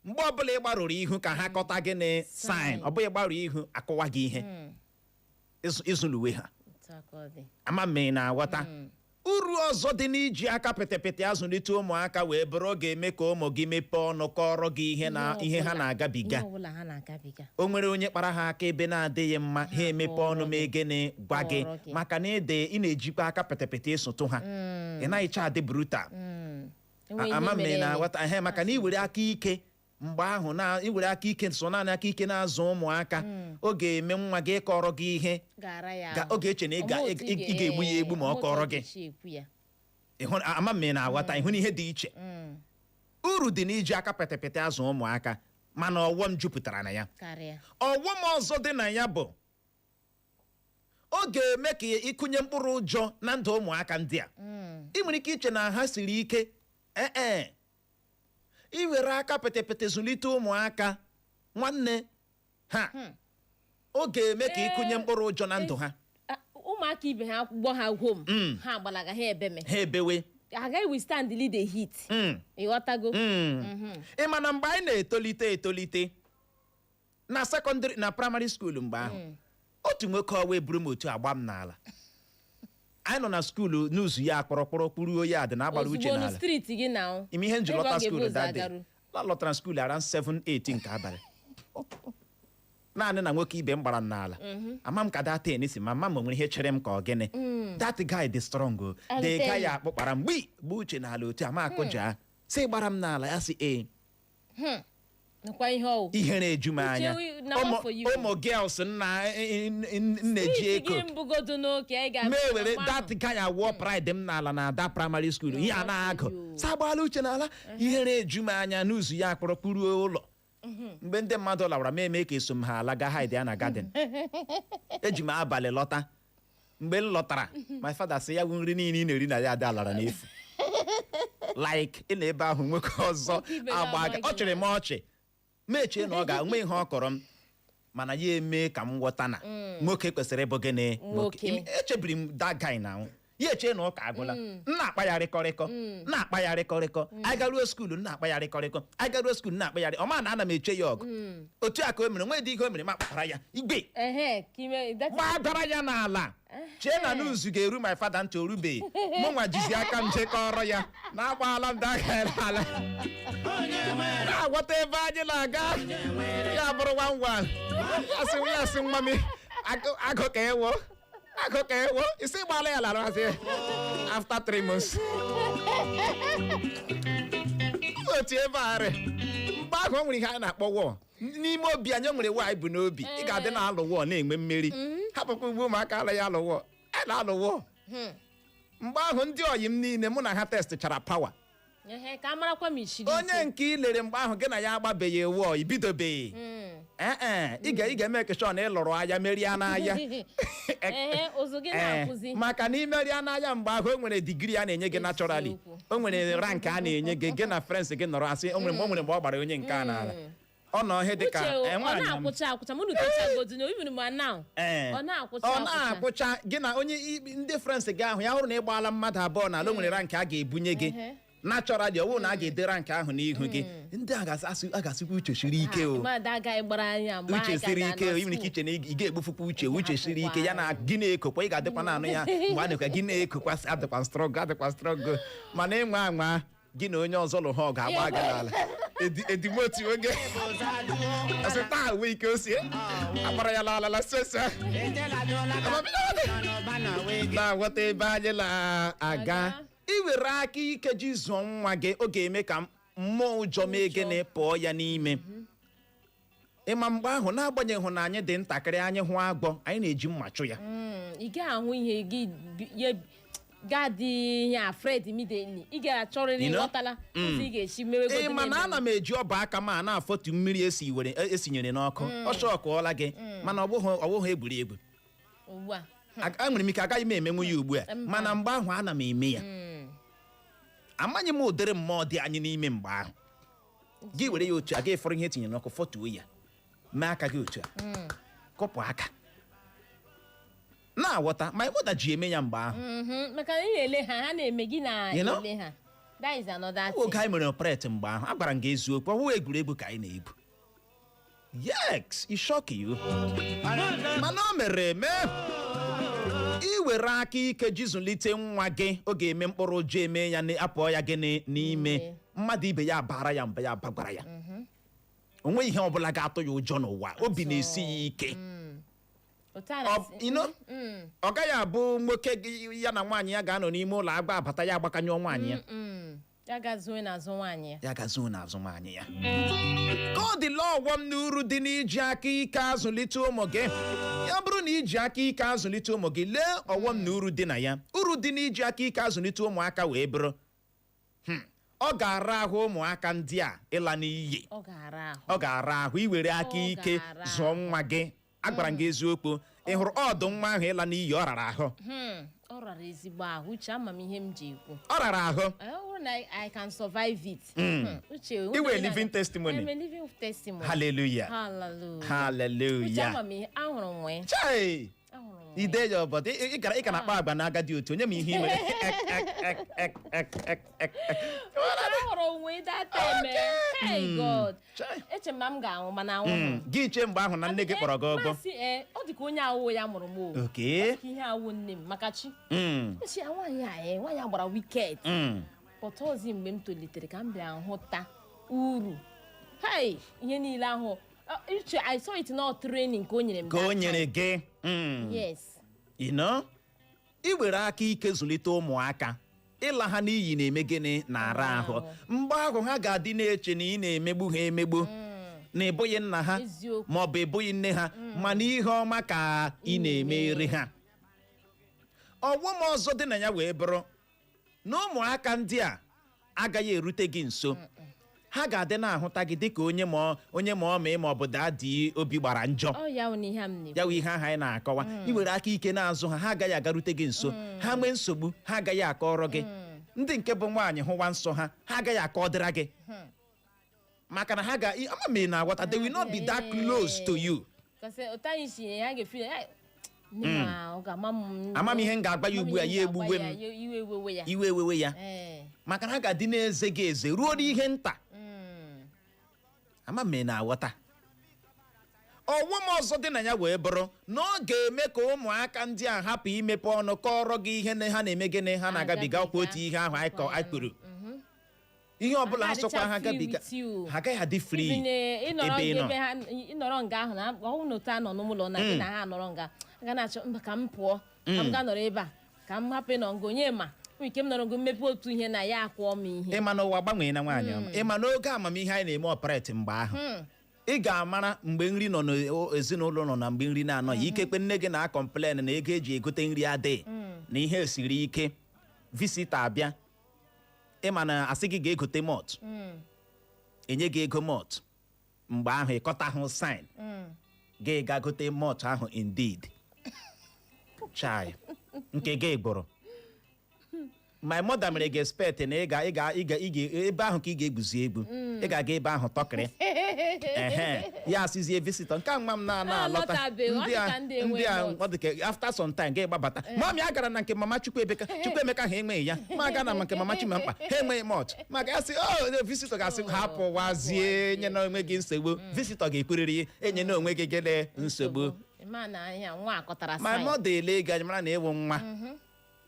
mgbe ọbụla ị gbarụrụ ihu, ka ha kọta gịnị? Sign. Ọ bụghị gbarụ ihu akụwa gị ihe. Ịzụluwe ha. Otu aka ọ dị. Ama m ị na-aghọta. Uru ọzọ dị n'iji aka pịtịpịtị azụlite ụmụaka wee bụrụ, ọ ga-eme ka ụmụ gị mepee ọnụ kọrọ gị ihe na ihe ha na-agabiga. Ihe ọbụla ha na-agabiga. O nwere onye kpara ha aka ebe na-adịghị mma, ha emepe ọnụ mee gịnị? Gwa gị. Kọrọ gị. Maka na ede ị na-ejikwa aka pịtịpịtị ịsụtụ ha, ị naghịcha adị brutal. Enwe ihe Ama m mere ị eme. na-aghọta ehe? Maka na iwere aka ike mgbe ahụ, na iwere aka ike so naanị aka ike na-azụ ụmụaka, ọ ga-eme nwa gị kọrọ gị ihe Gara ya ahụ. Ọ ga-eche na Ọma otu ị ga-egbu ya egbu ma ọ ọma otu kọrọ ọ gị. ga-esi ekwu ya. Ịhụ, ama m ị na-aghọta? Ịhụ na ihe dị iche? Uru dị n'iji aka pịtịpịtị azụ ụmụaka, mana ọghọm jupụtara na ya. Karịa. Ọghọm ọzọ dị na ya bụ, ọ ga-eme ka ịkụnye mkpụrụ ụjọ na ndụ ụmụaka ndị a. Ị nwere ike iche na ha siri ike. Ee, iwere aka pịtịpịtị zụlite ụmụaka, nwanne ha, ọ ga-eme ka ịkụnye mkpụrụ ụjọ na ndụ ha. Ah, ụmụaka ibe ha gbọ ha home, ha agbalaga, ha ebeme. Ha ebewe. Agaghị withstand the heat. Ịghọtago? Ị ma na mgbe anyị na-etolite etolite na secondary, na primary school mgbe ahụ, otu nwoke ọwa eburu m otu agba m n'ala. Anyị nọ na school n'ụzọ ya akpọrọkpọrọ kpụruo ya dị na agbara uche Ozugbo n'ala. Street gị na Ime ihe nji ebe ọ lọta ga-ebu school ụzọ that day, agaru. la lọtara school around 7 8 nke abalị, naanị na nwoke ibe m gbara m n'ala. Ama m ka that thing si ma mama m nwere ihe chere m ka ọ gịnị. That guy dị strong o. I'll The tell guy you. akpụkpara m gbi gba uche n'ala otu a ma akụja sị gbara m n'ala, ya sị ee. Nakwa ihe ọwụ. Ihere eju m anya. Uche, na Ụmụ what for you? ụmụ girls nna nna-eji Street eko. gị mbugodo n'oke ị ga Ma ewere that guy awụọ pride m n'ala na ada primary school ihe a na-agụ sa agbaala uche n'ala. Ihere eju m anya n'ụzọ ya akpọrọ kpuruo ụlọ. Mgbe ndị mmadụ lawara, m eme ka eso m ha ala ga hide ya na garden. Eji m abalị lọta. Mgbe m lọtara, my father sị ya, "Wụ nri niile ị na-eri na ya ada lara n'efu." Like ị na ebe ahụ nwoke ọzọ Nwoke ibe agba ga-agba aka. gị Ọ chịrị m ọchị, mechie na ọ ga-enwe ihe ọ kọrọ m, mana ya eme ka m ghọta na nwoke kwesịrị ịbụ gịnị? Nwoke. Echebiri m that guy na Ya echee na ụka agwụla. M na-akpa ya rịkọrịkọ, na-akpa ya rịkọrịkọ. Anyị garuo school, m na-akpa ya rịkọrịkọ. Anyị garuo school, na-akpa ya. Ọ ma na ana m eche ya ọgụ. Otu a ka o mere, nwee dị ihe o mere, ma kpatara ya igwe Ehe, ka ime gbadara ya n'ala, chee na news ga-eru my father ntị. Orubeghị. Mụ nwa jizi aka m jekọrọ ya na agbaala m daga n'ala. Na-agwọta ebe anyị na-aga, ya bụrụ 1-1. Ya sị, ya sị, "Nwa m, agụ agụ ka ewo, agụ ka ewo." Isi gbala ya lara asị after 3 months. Otu ebe arị mgbe ahụ, o nwere ihe anyị na-akpọ war n'ime obi anyị. O nwere war anyị bụ n'obi. Ị ga-adị na-alụ war, na-enwe mmeri. Hapụkwa ugbu ụmụaka ala ya alụ war. Anyị na-alụ war mgbe ahụ. Ndị ọyị m niile, mụ na ha testchara power. Ehe, ka a marakwa ma ishiri. Onye nke ị lere mgbe ahụ, gị na ya agbabeghị war, ibidobeghị. Ee, ị ga-eme sure na ị lụrụ agha, merie n'agha. Ehe, ụzụ gị na-akwụzi. Maka na imerie n'agha mgbe ahụ, o nwere degree a na-enye gị naturally. O nwere rank a na-enye gị. Gị na friends gị nọrọ, asị o nwere mgbe ọ gbara onye nke a n'ala, ọ nọ ihe dịka Uche o, ọ nwaanyị m. na-akwụcha akwụcha. Mụ na utechagodu na even ma now. Ọ na-akwụcha Ọ akwụcha. na-akwụcha. Gị na onye ndị friends gị ahụ, ya hụrụ na ị gbaala mmadụ abụọ n'ala, o nwere rank a ga-ebunye gị naturally. Ọ bụrụ na a ga-ede rank ahụ n'ihu gị, ndị a a ga-asịkwa, "Uche siri ike o." Mmadụ agaghị gbara anya mgbe Uche anyị siri ka ike o. ga-anọ Ị nwere ike school. iche na ị ga-egbufukwa uche. Uche siri ike, ya na gị na-ekokwa, ị ga-adịkwa na-anụ ya mgbe a na-ekwe gị na-ekokwa sị, "Adịkwa strong, adịkwa strong." Mana ịnwa anwa gị na onye ọzọ lụ ha, ọ ga-agba gị n'ala. Edimotu oge asị taa nwee ike osie agbara ya n'ala sese. Na-aghọta ebe anyị na-aga? Iwere aka ike ji zụọ nwa gị, ọ ga-eme ka mmụọ ụjọ mee gịnị? Pụọ ya n'ime. Ịma mgbe ahụ, n'agbanyeghị na anyị dị ntakịrị, anyị hụ agbọ, anyị na-eji mma chụ ya. Ị gaghị ahụ ihe gị ye ga-adị ihe afraid immediately. Ị ga-achọrịrị You know? ghọtala ụzọ ị ga-esi mewegodu. Ị ma na ana m eji ọba aka m a na-afọtu mmiri esi were esinyere n'ọkụ. Ọ shọkụọla gị, mana ọ bụghị egwuregwu. Ugbu a. Enwere m ike agaghị m emenwu ya ugbu a, Mba. mana mgbe ahụ ana m eme ya. Amaghị m ụdịrị mmụọ dị anyị n'ime mgbe ahụ. Gị were ya otu a, gị fọrọ ihe etinyere n'ọkụ, fọtuo ya, mee aka gị otu a, kụpụ aka. Na-aghọta ma ịkpọda ji eme ya mgbe ahụ. Maka na ị na-ele ha, ha na-eme gị. You know? Na-ele ha, that is another Oge thing. anyị mere operate mgbe ahụ, a gwara m gị eziokwu, ọ bụghị egwuregwu ka anyị na-egwu. Yes, it shock you, mana o mere eme. Iwere aka ike ji zụlite nwa gị, ọ ga-eme mkpụrụ ụjọ eme ya, apụọ ya gịnị n'ime. Ime. Mmadụ ibe ya bara ya mba, ya bagwara ya, o nweghị ihe ọbụla ga-atụ ya ụjọ n'ụwa. Obi na-esi ya ike. Otu a na-asị. You know? Ọ gaghị abụ nwoke gị ya na nwaanyị ya ga-anọ n'ime ụlọ, agba abata, ya agbakanyụọ nwaanyị ya. Ya ga-zuo n'azụ nwaanyị ya. Ya gazuo n'azụ nwaanyị ya. Ka ọ dịla, ọghọm na uru dị n'iji aka ike azụlite ụmụ gị. Ya bụrụ na iji aka ike azụlite ụmụ gị, lee ọghọm na uru dị na ya. Uru dị n'iji aka ike azụlite ụmụaka wee bụrụ, ọ ga-ara ahụ ụmụaka ndị a ịla n'iyi. Ọ ga-ara ahụ. Ọ ga-ara ahụ iwere aka Ọ ike ga-ara. zụọ nwa gị. Agwara m gị eziokwu, ị hụrụ ọdụ nwa ahụ ịla n'iyi, ọ rara ahụ. Ọ rara ezigbo ahụ. Uche, ama m ihe m ji ekwu. Ọ rara ahụ. Ọ bụrụ na I can survive it. Uche, Iwe living testimony. I'm a living testimony. Hallelujah. Hallelujah. Uche, Hallelujah. ama m ihe ahụrụ m nwee. Chai! Ahụrụ m nwee. Ide ya ọbọdụ ị gara ị ka na-akpa agba na agadi otu onye ma ihe ị mere. Ek, ek, ek, ek, ek, ek, ek, ek. Ahụrụ m nwee that time. Hey God. Chai. Eche m na m ga-anwụ, mana anwụ m. Gị chee mgbe ahụ na nne gị kpọrọ gị ọgọ. Masị, ee, ọ dị ka onye awụ ya mụrụ m o. Ka ihe awụ nne m maka chi. Echi ya nwaanyị a, nwaanyị a gbara wicked. Pọta ọzi mgbe m tolitere ka m bịa hụta uru. Hey, ihe niile ahụ. Uche, I saw it not training ka o nyere m Ka o that nyere time. gị. Yes. You know? I were aka ike zụlite ụmụaka, ịla ha n'iyi na-eme gịnị? Na-ara ahụ. Mgbe ahụ ha ga-adị na-eche na ị na-emegbu ha emegbu, na ịbụghị nna ha ma ọ bụ ịbụghị nne ha, mana ihe ọma ka ị na-emeri ha. Ọghọm ọzọ dị na ya wee bụrụ na ụmụaka ndị a agaghị erute gị nso. Ha ga-adị na-ahụta gị dịka onye ma onye ma ọ ma ọ bụ daddy obi gbara njọ. Ọ ya wụ na ihe a m na-ekwu. Ya wụ ihe ahụ anyị na-akọwa. I were aka ike na-azụ ha, ha agaghị agarute gị nso. Ha nwee nsogbu, ha agaghị akọrọ gị. Ndị nke bụ nwaanyị hụwa nsọ ha, ha agaghị akọdịra gị, maka na ha ga ama m ị na-aghọta, they will not be that close to you. Kasi otu anyị si ya ga-efi ya. Nne m a, ọ ga-ama m. Ama m ihe m ga-agba ya ugbu a, Ama m ya ihe m ga-agba egbuwe ya, m. iwe ewewe ya. Iwe ewewe ya. Maka na ha ga-adị na-eze gị eze ruo n'ihe nta. Ama m ị na-aghọta. Ọghọm ọzọ dị na ya wee bụrụ na ọ ga-eme ka ụmụaka ndị a hapụ imepe ọnụ kọrọ gị ihe na ha na-eme, gịnị ha na-agabiga. Ọkwa otu ihe ahụ anyị kọ anyị kwuru, ihe ọbụla ha sọkwa ha Agaghị adịcha free gabiga, with you. ha agaghị adị free. Even, ịnọrọ ebe ị nọ. ebe ha ịnọrọ nga ahụ na ọhụụ na otu a nọ n'ụlọ na gị na ha nọrọ nga, aga na-achọ mba, ka m pụọ, ka m gaa nọrọ ebe a, ka m hapụ ịnọ nga. Onye ma nwere ike m nọrọ ngo mmepe otu ihe na ya akwụọ m ihe. Ịma na ụwa gbanwee na nwaanyị ọma, ịma na oge amamihe anyị na-eme operate mgbe ahụ, ị ga-amara mgbe nri nọ n'ezinụlọ nọ na mgbe nri na-anọghị. Ikekwe nne gị na-acomplain na ego eji egote nri adịghị, na ihe siri ike. Visitor abịa, ịma na asị gị ga-egote malt, enye gị ego malt. Mgbe ahụ ịkọta hụ sign gị ga gote malt ahụ. Indeed, chai, nke gị gbụrụ. My mother mere gị expect na ị ga ebe ahụ ka ị ga-egwuzi egwu, ị ga-aga ebe ahụ tọkịrị ehe ya asịzie visitor nke a nwa m na-ana alọta. Alọtabeghị, ọ ndị dị a ka ndị enwe ndị a malt. ọ dị ka after some time gị gbabata, mummy, a gara na nke mama Chukwuemeka, Chukwuemeka ha enweghị ya, ma aga na nke mama Chimamkpa, ha enweghị malt. Maka ya sị o visitor ga-asị hapụ wazie, nye na onwe gị nsogbu. Visitor ga-ekwurịrị enye na onwe gị gịnị? Nsogbu. Ma na ihe a nwa akọtara My sign. mother ele gị anya mara na ịwụ nwa,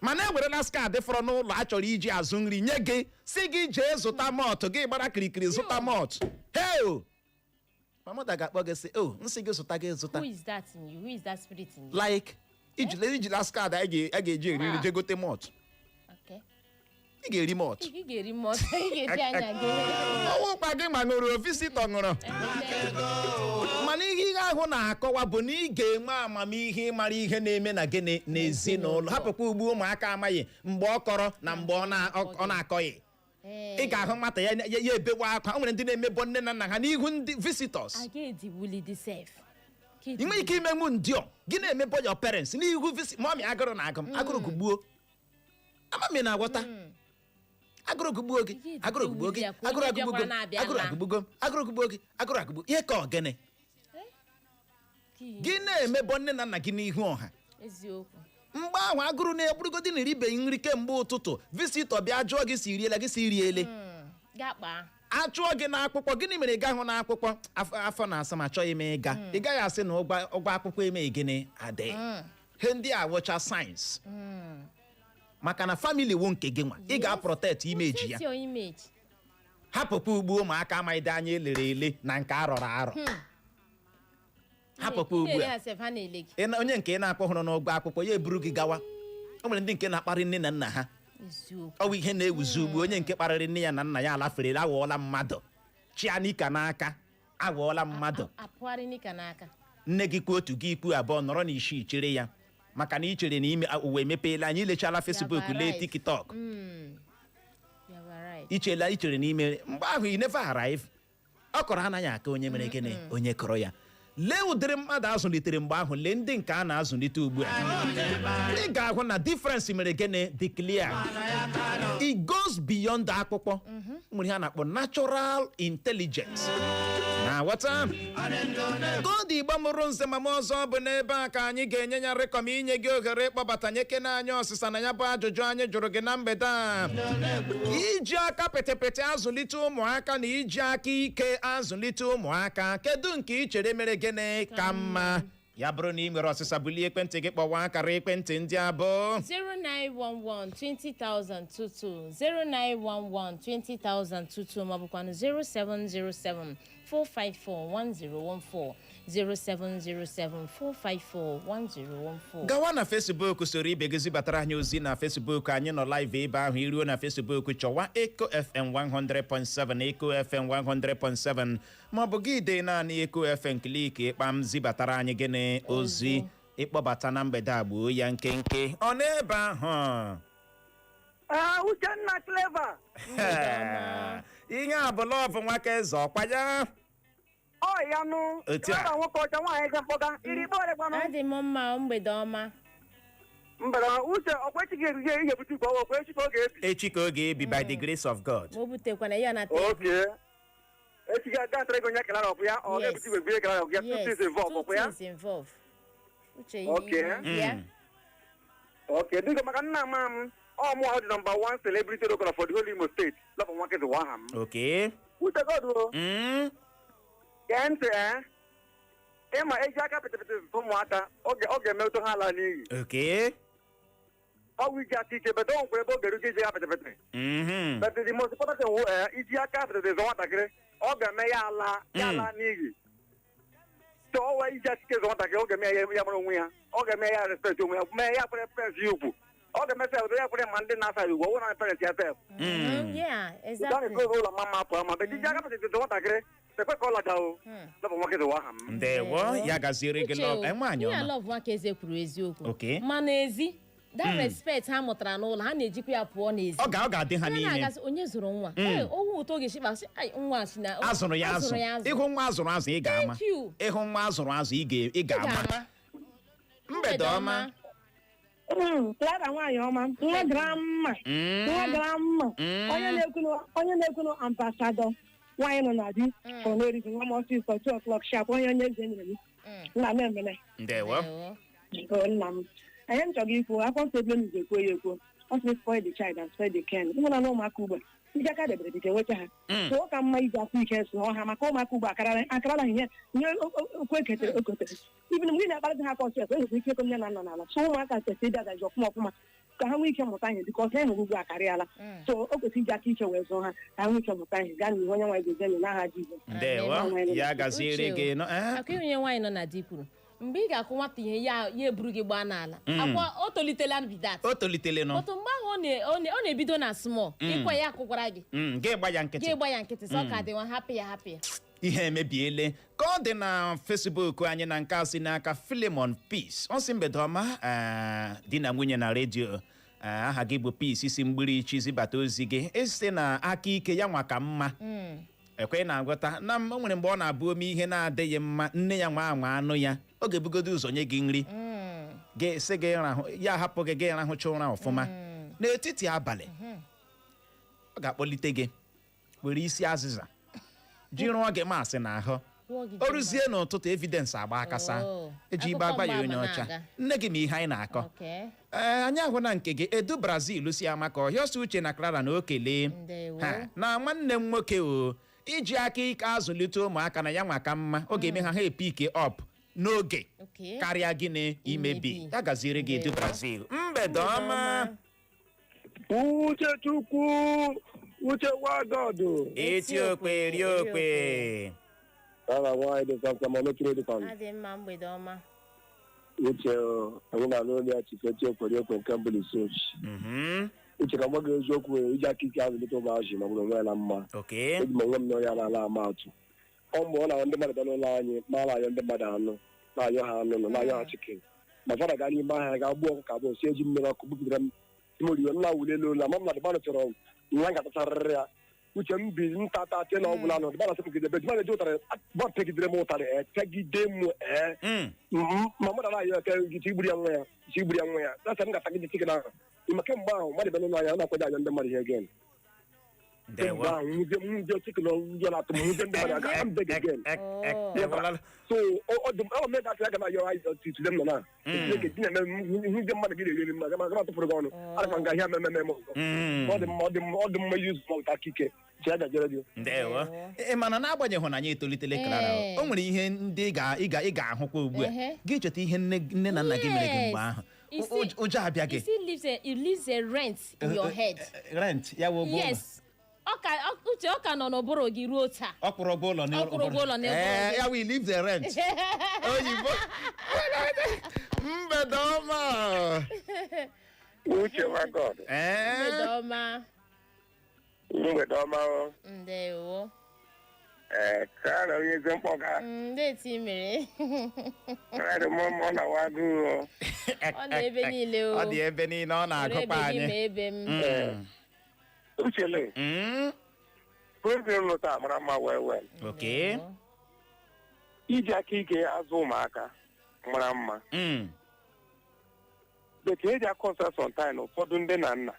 mana ewerela card fọrọ n'ụlọ a chọrọ iji azụ nri nye gị, si gị jee zụta malt. Gị gbara kirikiri zụta malt. Hey, my mother ga-akpọ gị sị o nsị gị zụta, gị zụta. Who is that in you? Who is that spirit in you? Like ijila card anyị a ga-eji eri nri jee gote malt. Ị ga-eri malt. Ị ga-eri malt, ị ga-eji anya gị. Ọnwụ ụkpa gị ma ṅụrụ, visitor ṅụrụ. Mana ihe ahụ na-akọwa bụ na ị ga-enwe amamihe ịmara ihe na-eme na gịnị n'ezinụlọ. Hapụkwa ugbu ụmụaka amaghị mgbe ọ kọrọ na mgbe ọ na-akọghị. Ị ga-ahụ nwata ya ya ebewe akwa. O nwere ndị na-emebọ nne na nna ha n'ihu ndị visitors. A ga-ediwuli dị sef. Ị nwere ike imenwu ndị ọ gị na-emebọ your parents n'ihu visit. Mummy, agụrụ na agụ m, agụrụ gụgbuo. Ama m ị na-aghọta. Agụrụ gụgbuo gị, agụrụ gụgbuo gị, agụrụ agụgbugo m, agụrụ agụgbugo m, agụrụ gụgbuo gị, agụrụ agụgbuo ihe ka ogene gị na-emebọ nne na nna gị n'ihu ọha. Eziokwu. Mgbe ahụ agụrụ na-egburugodi na eribeghị nri kemgbe ụtụtụ, visitor bịa jụọ gị si riela, gị si riele. Gaa kpaa. Achụọ gị n'akwụkwọ. Gịnị mere ị gaghụ n'akwụkwọ? Afọ na-asa m, achọghị m ịga. Ị gaghị asị na ụgwọ akwụkwọ eme gịnị adị. He ndị a wụcha signs, maka na family wo nke gị nwa, ị ga-aprotect image ya. Protect your image. Hapụkwa ugbu ụmụaka amaghịdị anya elere ele na nke arọrọ arọ. Hapụkwa ugbu Na-ele a. ha sef, ha na-ele gị. Onye nke ị na-akpọ hụrụ n'ụgwọ akwụkwọ ya eburu gị gawa. O nwere ndị nke na-akparị nne na nna ha. Eziokwu. Ọ bụ ihe na-ewuzi ugbu. Onye nke kparịrị nne ya na nna ya alaferela, aghọọla mmadụ. Chianika n'aka, aghọọla mmadụ. Apụgharị n'ịka n'aka. Nne gị kwuo otu, gị ikwu abụọ, nọrọ n'isi ichere ya, maka na ichere na ime ụwa emepeela anyị. Ilechala Facebook, lee arrive. TikTok. You have arrived. Ichela ichere na ime mgbe ahụ i never arrive. Ọ kọrọ anaghị aka onye mere gịnị, onye kọrọ ya. Lee ụdịrị mmadụ azụlitere mgbe ahụ, lee ndị nke a na-azụlite ugbu a, ị ga-ahụ na difference mere gịnị dị clear. It goes beyond akwụkwọ. Nwere ihe a na-akpọ natural intelligence na ghọta koodu Igbo mụrụ nze ma m ọzọ bụ n'ebe a ka anyị ga-enye ya rịkọm inye gị ohere ịkpọbata nyekene anyị ọsịsa na ya bụ ajụjụ anyị jụrụ gị na mgbede a: iji aka pịtịpịtị azụlite ụmụaka na iji aka ike azụlite ụmụaka, kedu nke ị chere mere gịnị ka mma? Ya bụrụ na ị nwere ọsịsa, bulie ekwentị gị kpọwa akara ekwentị ndị abụọ: 0911 20022, 0911 20022, maọbụkwanụ 0707 454 1014, 0707 454 1014. Gawa na Facebook, soro ibe gị zibatara anyị ozi na Facebook. Anyị nọ live ebe ahụ. Iruo na Facebook, chọwa Eco FM 100.7, Eco FM 100.7, maọbụ gị dee naanị Eco FM, click ịkpam, zibatara anyị gịnị? Ozi. Ịkpọbata na mgbede a, gbuo ya nkenke. Ọ n'ebe ahụ. Ah, Uchenna Clever. Ihe a bụ love nwaka eze ọkwa ya. Ọ ya nụ. Otu a. Clever nwoke ọcha, nwaanyị ga mkpọga. Iri kpọrọ. Adị m mma, mgbede ọma. Mbara Uche, ọkwa echi ga-eruje ihe bute igwe, ọkwa echi ka ọ ga-ebi. Echi ka ọ ga-ebi, by the grace of God. Ma o butekwana ya na tebụl. Okay. Echi ga-aga atara ego onye kelara ọkụ ya, ọ Yes. ga-ebute igwe bunye kelara ọkụ ya. Two Yes, things involved, two ọkụ ya. things involved. Uche. Okay. Ya. Okay, biko, maka nna ama m, ọ mụ ahụ dị number one celebrity local for the whole Imo State. Lọpụ nwoke dị aha m. Uche God o. Gee ntị, ee. Ịma eji aka pịtịpịtị zụta ụmụaka, ọ ga-emetụ ha ala n'iyi. Ọ bụ iji aka ike, but o nwekwara ebe ọ ga-erugo iji aka pịtịpịtị. But the most important thing wụ, ee, iji aka pịtịpịtị zụ nwatakịrị, ọ ga-eme ya ala ya ala n'iyi. So ọ wee iji aka ike zụ nwatakịrị, ọ ga-eme ya ya mara onwe ya, ọ ga-eme ya respect onwe ya, mee ya kwere parents ya ugwu. Ọ ga-emesa ya kwere ma ndị na-asa ya ugwu, ọ bụrụ na parents ya sef. That is ụlọ mama pụọ ma, but iji aka pịtịpịtị zụ nwatakịrị, ekwe ka ọ laga o. Lọbụ nwoke dị aha m. Ndewo, ya gaziere gị. Uche Lọ o, nwaanyị ihe ọma. Love Nwakaeze kwuru eziokwu. Ma n'ezi, that respect ha mụtara n'ụlọ, ha na-ejikwa ya pụọ n'ezi. Ọ ga-adị ha Ha n'ime. na-agasị, onye zụrụ nwa? Ee, owu ụtọ ga-esi kpasị, "Ai, nwa a si na Azụrụ ya azụ." Azụrụ ya azụ. Ịhụ nwa azụrụ azụ, ị ga-ama. Thank you. Ịhụ nwa azụrụ azụ, ị Ị ga-ama. ga-ama. Mgbede ọma. Clara nwaanyị ọma, nwa grandma, nwa grandma, onye na-ekwunu ambassador nwaanyị nọ na di for no reason, nwa m ọsịsọ, 2 o'clock sharp, onye eze nyere m nna m emene. Ndewo. Ndewo. Bụ nna m. Anyị m chọrọ ikwu akwụkwọ nsọ ebe m ga-ekwo ya ekwo, ọ sị, "Spoil the child and spoil the ken." Ịhụna na ụmụaka ugbu a, iji aka debere dịka enweta ha. So ọ ka mma iji aka ike sụọ ha, maka ụmụaka ugbu a akarala ihe ihe okwu eketere okotere. Even mgbe ị na-akparịta ha aka ọsọ, ekwe nwekwa ike ekwe nne na nna n'ala. So ụmụaka kwesịrị ịdị agaji ọfụma ọfụma ka ha nwee ike mụta ihe, dịka ọsọ ịhụrụ ugbu a karịala. So o kwesịrị iji aka ike wee zụọ ha ka ha nwee ike mụta ihe. Gaa n'ihu, onye nwaanyị gozie n'aha Jizọs. Ndewo, ya gaziere Uche o. gị nọ, eh? Akwa onye nwaanyị nọ na di kwuru, mgbe ị ga-akwụ nwata ihe, ya eburu gị gbaa n'ala, akwa o tolitela bidat. O tolitele nọ. Otu mgbe ahụ ọ na-ebido na small, ịkwa ya akụkwara gị. Gị gba ya nkịtị. Gị gba ya nkịtị, sọ ka dị nwa, hapụ ya, hapụ ya. Ihe emebiele ka ọ dị na Facebook anyị na nke a si n'aka Philemon Peace. Ọ sị, mgbede ọma, di na nwunye na redio. Aha gị bụ Peace, si Mgbirichi zibata ozi gị. Esite na aka ike ya nwa ka mma ekwe na-agwọta na o nwere mgbe ọ na-abụ ome ihe na-adịghị mma, nne ya nwa anwa anụ ya, ọ ga-ebugodo ụzọ nye gị nri, gị sị gị rahụ, ya hapụ gị, gị rahụcha ụra ọfụma. N'etiti abalị, ọ ga-akpọlite gị, were isi azịza ji rụọ gị maasị n'ahụ. Kwụọ gị. O ruzie n'ụtụtụ, evidence agba akasa. Oh. Eji igbe Akụkọ agba ya mgbaama onye ọcha. na-aga. Nne gị ma ihe anyị na-akọ. Ee, anyị ahụ na nke gị. Edu Brazil si ama ka ọhịa Uche na Clara na okele. Ndewo. Ha na nwanne m nwoke o iji aka ike azụlite ụmụaka na ya nwa ka mma, ọ ga-eme ha e-pick up n'oge karịa gịnị imebi. Imebi. Ya gaziere gị, Edu Ndewo. Brazil. Mgbede ọma. Uche Chukwu, Uche Wagọdụ. Eti okwe rie okwe. Aha nwaanyị dị samsam, ọmechiri dịkwa. Adị mma, mgbede ọma. Uche, anyị na-anụ olu ya chifeti ekwere ekwe nke mbụ n'isi. Uche, ka m gwa gị eziokwu, iji aka ike azụlite ụmụazị ma bụrụ onwe ya na mma. Eji m onwe m n'onye na-ala ama atụ. Ọ mgbe ọ na ndị mmadụ bịa n'ụlọ anyị, ma na-ayọ ndị mmadụ anụ, na-ayọ ha anụ nọ, na-ayọ ha chicken, ma fada gaa n'ime ahịa ga gbuo ọkụkọ abụọ, si eji mmiri ọkụ bupụtara m timoriwe nna wuli elu ụlọ ma m na dịbanụ chọrọ nwa ga-atacharịrị ya. Uche, m bi nta ta te na ọbụla nọ dịbanụ sị m gide dịbanụ eji ụtarị bọ pegidere m ụtarị, pegide m ma mmadụ anaghị eke isi igburu ya nwa ya, isi igburu ya nwa ya nasa m ga-atagide chicken ahụ. Ị kemgbe ahụ mmadụ bịa n'ụlọ anyị, ọ na-akwado ayọ ndị mmadụ ihe again. Ndewo. Kemgbe ahụ nwuzie chicken ụjọ na-atụ m, nwuzie ndị mmadụ aga m beg again. So ọ dị ọ mee ka aga m ayọ ayọ titule m nọ na Chineke dị na-eme ihe mmadụ gị na-eri m aga m atụfuru gị ọnụ ana m nga ihe ememe m ọzọ. Ọ dị mma, ọ dị mma, ọ dị mma iji ụzọ aka ike chi ya gajere gị. Ndewo. Ị mana n'agbanyeghị na anyị etolitele, Clara, o nwere ihe ndị ị ga-ahụkwa ugbu a, gị cheta ihe nne nne na nna gị mere gị mgbe ahụ. Ụjọ abịa gị. You see, it leaves a rent in your head. Rent ya wụ ụgwọ ụlọ. Yes, ọ ka uche, ọ ka nọ n'ụbụrụ gị ruo taa. Ọ kwụrụ ụgwọ ụlọ. Ọ kwụrụ ụgwọ ụlọ n'ụbụrụ Ee, gị. ya we leave the rent oyibo. Mgbede ọma. Uche Wagod. Ee. Mgbede ọma. Mgbede ọma o. Ndewo. Ee, ka na onye eze mkpọga. Ndị eti mere. Clara m ọ na wagụ o. Ọ nọ ebe niile o. Ọ dị ebe niile, ọ Were ebe na-agụkwa gị anyị. ma ebe m. Uchele, program taa mara mma well well. Iji aka ike azụ ụmụaka mara mma. But eji akọsa sometime ụfọdụ ndị na nna.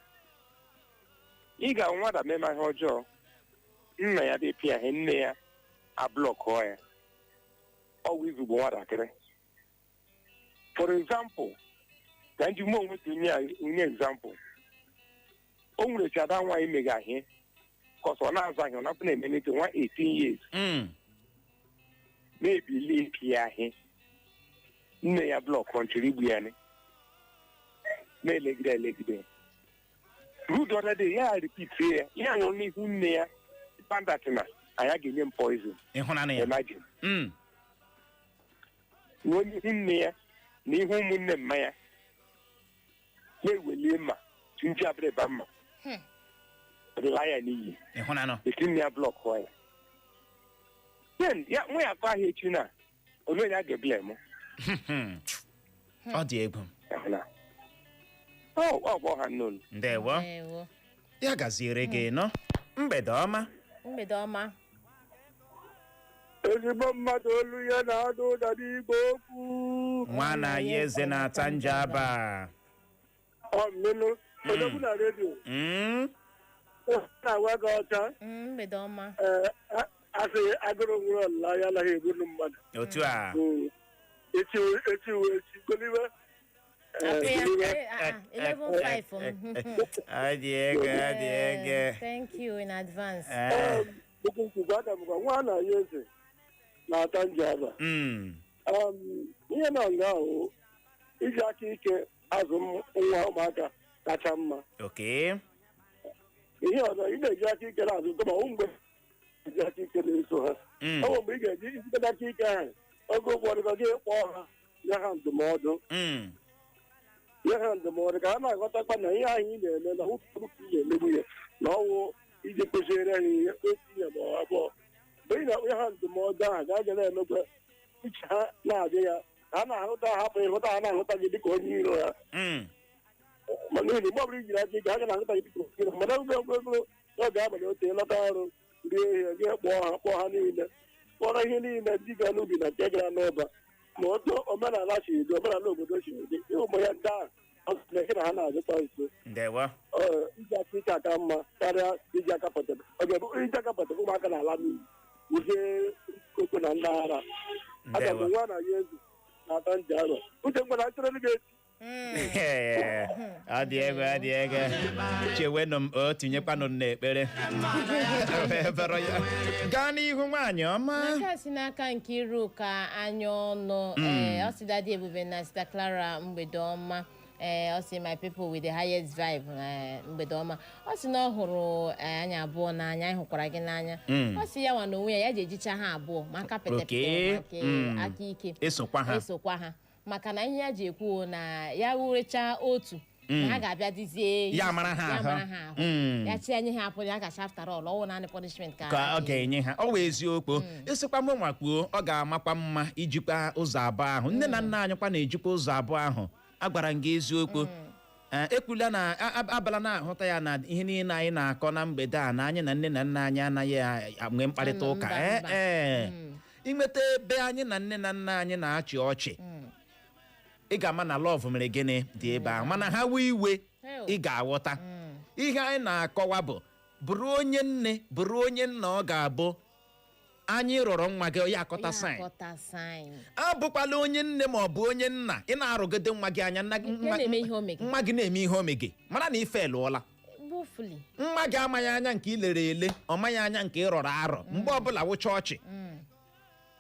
Ị ga nwata mema ihe ọjọọ, nna ya dị pịa ihe, nne ya ablockụọ ya. Ọ wụ izugbo nwatakịrị. For example, ka nji mụ onwe ka nye example, o nwere chi ada nwaanyị mega ihe kọsọ ọ na-azụ ahịa, ọ napụ na-emelite nwa 18 years. Na-ebili ipi ya ahị, nne ya block nchiri igbu ya ni na-elegide elegide ruo the other day, ya repeat ya, ya nọ n'ihu nne ya pandat na anya ga-enye m poison. Ịhụnanya ya. Imagine. Na onye ihu nne ya na ihu ụmụnne mma ya na-ewelie mma nji abịrịba mma laa ya n'iyi. Ịhụnanụ. Esi nne ya block ya, then ya nwa ya akọ ahịa echi na onye onye a ga-ebule mụ. Ọ dị egwu. Ịhụna ọ bụ ọha nnụnụ. Ndewo. Ndewo. Ya gaziere gị nọ, mgbede ọma. Mgbede ọma. Ezigbo mmadụ, olu ya na-ada ụda n'igwe okwu. Nwa na ya eze na-ata njaba. Ọ mmenụ odogwu na redio. Na-agwa gị ọcha. Mgbede ọma. Ee, asị agụrụ nwere ọlụla ya anaghị egburu mmadụ. Otu a. Echi echi wee echi goliwe. Apụ ya. 11:05 m. Ọ dị ego, ọ dị ego. Thank you in advance. Okwukwukwu Adam gwa nwa na ya eze na-ata njaba. Ihe na nga ahụ, iji aka ike azụ nwa ụmụaka kacha mma. Ihe ọzọ, ị na-eji aka ike na-azụ kama ọ mgbe eji aka ike na-eso ha. Ọ bụ mgbe ị ga-eji ijikọta aka ike ahụ, oge ụfọdụ ka gị kpọọ ha, nye ha ndụmọdụ. Nye ha ndụmọdụ ka ha na-aghọtakwa na ihe ahụ ị na-eme na ụfọdụ ka ị ga-emegbu ya na ọwụ iji kụziere ha ihe, otu ihe ma ọ abụọ. Mgbe ị na-akpọ ha ndụmọdụ ahụ, ga aga na-emekwa uche ha na-adị ya, ka ha na-ahụta, hapụ ịhụta, ha na-ahụta gị dịka onye iro ha. Ma n'ihi na mgbe ọbụla ijiri aka ike, ha ga na-ahụta gị dịka onye iro. Mana oge ogologo n'oge abalị otu lọta ọrụ, rie ihe, gị kpọọ ha, kpọọ ha niile, kpọrọ ihe niile ndị gara n'ubi na nke gara n'ọba, ma otu omenala si dị, omenala obodo si dị, ụmụ ya ndị ahụ ọ sị na gị na ha na-azụta nso. Ndewo. Ee, iji aka ike aka mma karịa iji aka pọtara. Ọ ga-ebu iji aka pọtara, ụmụaka na-ala n'iyi wuzie koko na ndị ara aga m. Ndewo. Nwa na ya eze na-ata nje arọ uche mgbana achọrọ gị echi. Ọ dị egwu, ọ dị egwu. Chewenụ m o, tinyekwanụ m n'ekpere. Wee bụrụ ya gaa n'ihu, nwaanyị ọma. N'aka si n'aka Nkiru ka anya ọnụ. Ee, ọ sị, Daddy Ebube na Sister Clara, mgbede ọma. Ee, ọ sị, "My people with the highest vibe." Ee, mgbede ọma. Ọ sị na ọ hụrụ anyị abụọ n'anya, anyị hụkwara gị n'anya. Ọ sị ya nwa na onwe ya, ya ji ejicha ha abụọ ma aka pete pete ma nke aka ike. Esokwa ha. Esokwa ha, maka na ihe ya ji ekwu na ya wurecha otu na ha ga-abịa dizie. Ya mara ha ya ahụ. mara ha ahụ. Ya chi anyị ha apụ, ya gacha after all, ọwụ naanị punishment ka ka ọ ga-enye ha. Ọ wụ eziokwu, ịsịkwa mụ nwa kwuo, ọ ga-amakwa mma ijikwa ụzọ abụọ ahụ. Nne na nna anyị kwa na-ejikwa ụzọ abụọ ahụ. Agwara m gị eziokwu. Ee, ekwula na abala na-ahụta ya na ihe niile anyị na-akọ na mgbede a, na anyị na nne na nna anyị anaghị enwe mkparịta ụka. Mba, Ee. mba. Ee, inweta ebe anyị na nne na nna anyị na-achị ọchị, ị ga-ama na love mere gịnị dị ebe ahụ, mana ha wee iwe. Hell. Ị ga-aghọta ihe anyị na-akọwa bụ bụrụ onye nne, bụrụ onye nna, ọ ga-abụ anyị rọrọ nwa gị ya akọta Ya sign. akọta sign. Abụkwala onye nne ma ọ bụ onye nna ị na-arụgide nwa gị anya nna. Nke na-eme ihe o mege. Nwa gị na-eme ihe o mege, mara na ife lụọla. Gbufuli. Nwa gị amaghị anya nke ị lere ele, ọ maghị anya nke ị rọrọ arọ. Mgbe ọbụla wụcha ọchị,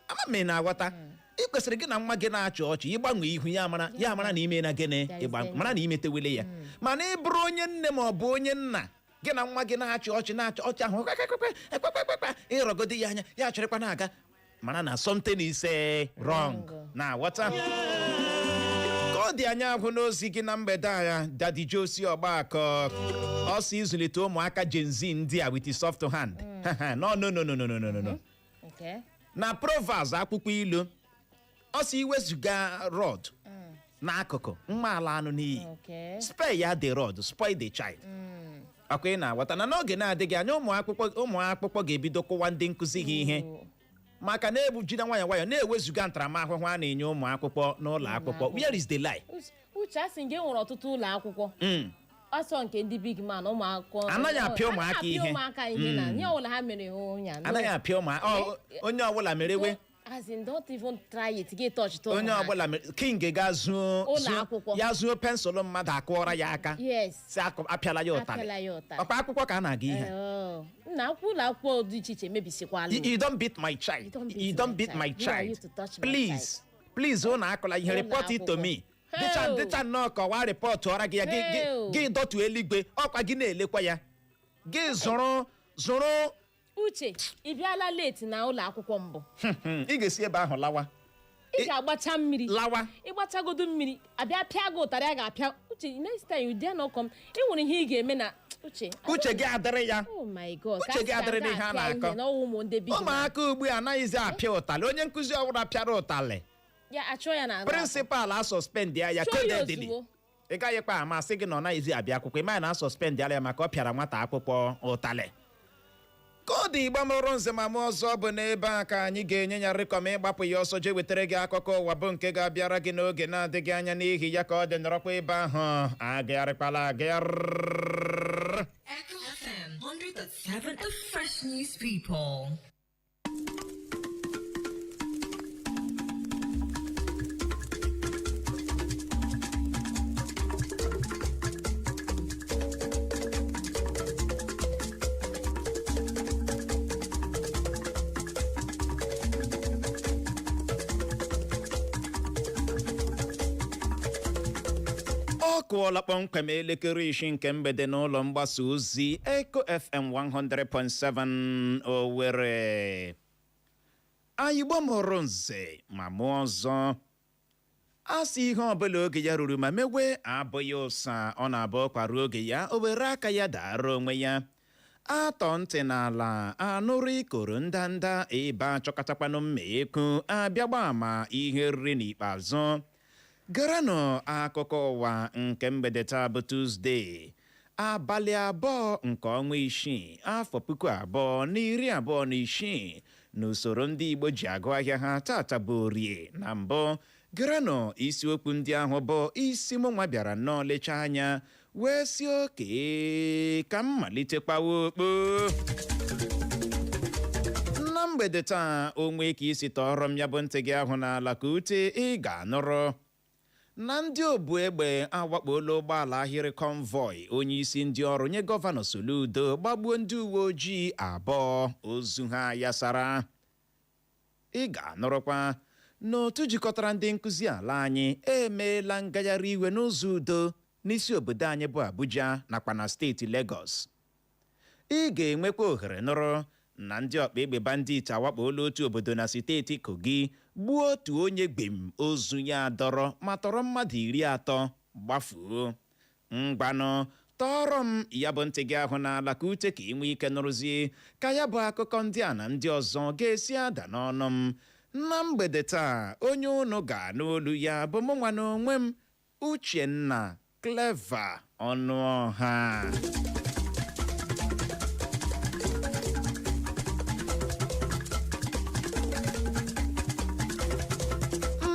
ama m ị na-aghọta, ị kwesịrị gị na nwa gị na-achị ọchị, ịgbanwe ihu ya, mara ya, mara na ime na gịnị. There is ịgba danger. mara na imetewele ya. Mana ị bụrụ onye nne ma ọ bụ onye nna, gị na nwa gị na-achị ọchị, na-achị ọchị ahụ kwekwekwekwe ekwekwekwekwe, ịrọgodi ya anya, ya chịrịkwa na-aga, mara na something is wrong. Wrong. Na-aghọta ka ọ dị anya agwụ n'ozi gị na mgbede a. Daddy Josi Ọgbakọ, ọ sị ịzụlite ụmụaka Gen Z ndị a with soft hand, no, no, no, no, no, no, no, no. Okay. Na Proverbs, akwụkwọ ilu, ọ sị iwezuga rod n'akụkụ, nwa ala anụ n'iyi. Spare ya the rod, spoil the child. Akwa ị na-aghọta na n'oge na-adịghị anya, ụmụ akwụkwọ ga-ebido kụwa ndị nkụzi ha ihe, maka na ebu jide nwayọ nwayọ na-ewezuga ntaramahụhụ a na-enye ụmụ akwụkwọ n'ụlọ akwụkwọ. Where is the lie? Uche, asị gị, nwere ọtụtụ ụlọ akwụkwọ ọsọ nke ndị big man, ụmụ akwụkwọ Anaghị apịa ụmụaka anaghị apịa ihe. ụmụaka ihe na ihe ọbụla ha mere ụnya. Anaghị apịa ụmụ onye ọbụla merewe. As in, don't even try it, gị touch to. Onye ọbụla king ga zuo Ụlọ akwụkwọ. Ya zuo pencil mmadụ, akụọra ya aka. Si apịala ya ụtalị. Apịala ya ụtalị. Ọkwa akwụkwọ ka a na-aga ihe. Nna akwụkwọ, ụlọ akwụkwọ dị iche iche mebisikwala. You don't beat my child. You don't beat You don't my beat child. my Who are you child. to touch my Please, please, ụnụ akụla ihe. Ụlọ Report it to akwụkwọ. me. Dịcha Hell. dịcha nnọọ kọwaa report ọra gị ya gị Hell. gị dọtụ eluigwe ọkwa gị na-elekwa ya gị zụrụ zụrụ. Uche, ị bịala late na ụlọ akwụkwọ mbụ. Ị ga-esi ebe ahụ lawa. Ị ga-agbacha mmiri. Lawa. Ịgbachagodo mmiri, abịa pịa gị ụtarị a ga-apịa. Uche, next time you dare not come. Ị nwere ihe ị ga-eme na Uche. Uche gị adịrị ya. Oh my God. Uche gị adịrị n'ihe a na-akọ. Na ụmụ ndị big man. Ụmụaka ugbu a anaghịzi apịa ụtalị. Onye nkụzi ọbụla pịara ụtalị, Ya achọ ya na principal a suspend ya ya. Chụọ ya Codedly. ozugbo. Ị gaghịkwa amasị gị na ọ naghịzi abịa akwụkwọ. Ị maghị na a suspend ya maka ọ pịara nwata akwụkwọ ụtalị. Ka ọ dị, Igbo mụrụ nze ma mụ ọzọ, bụ n'ebe a ka anyị ga-enye ya rịkọm ịgbapụ ya ọsọ jee wetara gị akụkọ ụwa, bụ nke ga-abịara gị n'oge na-adịghị anya. N'ihi ya, ka ọ dị, nọrọkwa ebe ahụ, agagharịkwala agagharị. Echo FM 100.7, the fresh news people. Ọ kụọla kpọmkwem elekere 6 nke mgbede n'ụlọ mgbasa ozi Eco FM 100.7 Owerri. Anyị mụrụ nze ma mụọ ọzọ, a sị ihe ọbụla oge ya ruru ma mewe abụghị ụsa. Ọ na-abụ kwara oge ya, o were aka ya dara onwe ya. Atọ ntị n'ala anụrụ ikoro ndanda ebe achọkọtakwanụ mma ekwu abịagba ama ihe riri. N'ikpeazụ, garanụ akụkọ ụwa nke mgbede taa bụ Tuzdee, abalị 2 nke ọnwa 6, afọ 2026 n'usoro ndị Igbo ji agụ ahịa ha. Tata bụ Orie. Na mbụ, garanụ isiokwu ndị ahụ bụ isi mụ nwa bịara nnọọ lechaa anya wee si oke ka m malite kpawa okpo na mgbede taa. Onwe ka isi tọọrọ m ya bụ ntị gị ahụ n'ala ka ute, ị ga-anụrụ na ndị obu egbe awakpola ụgbọala ahịrị convoy onye isi ndị ọrụ nye Gọvanọ Soludo, gbagbuo ndị uwe ojii 2, ozu ha yasara. Ị ga-anụrụkwa n'otu jikọtara ndị nkụzi ala anyị emeela ngagharị iwe n'ụzọ udo n'isi obodo anyị bụ Abuja nakwa na steeti Lagos. Ị ga-enwekwa ohere nụrụ na ndị ọkpa egbe bandit awakpola otu obodo na steeti Kogi, gbuo otu onye gbem, ozu ya dọrọ ma tọrọ mmadụ 30 gbafuo. Mgbanụ tọọrọ m ya bụ ntị gị ahụ n'ala ka ute, ka ị nwee ike nụrụzie ka ya bụ akụkọ ndị a na ndị ọzọ ga-esi ada n'ọnụ m na mgbede taa. Onye unu ga-anụ olu ya bụ mụ nwa n'onwe m, Uchenna Clever Ọnụọha.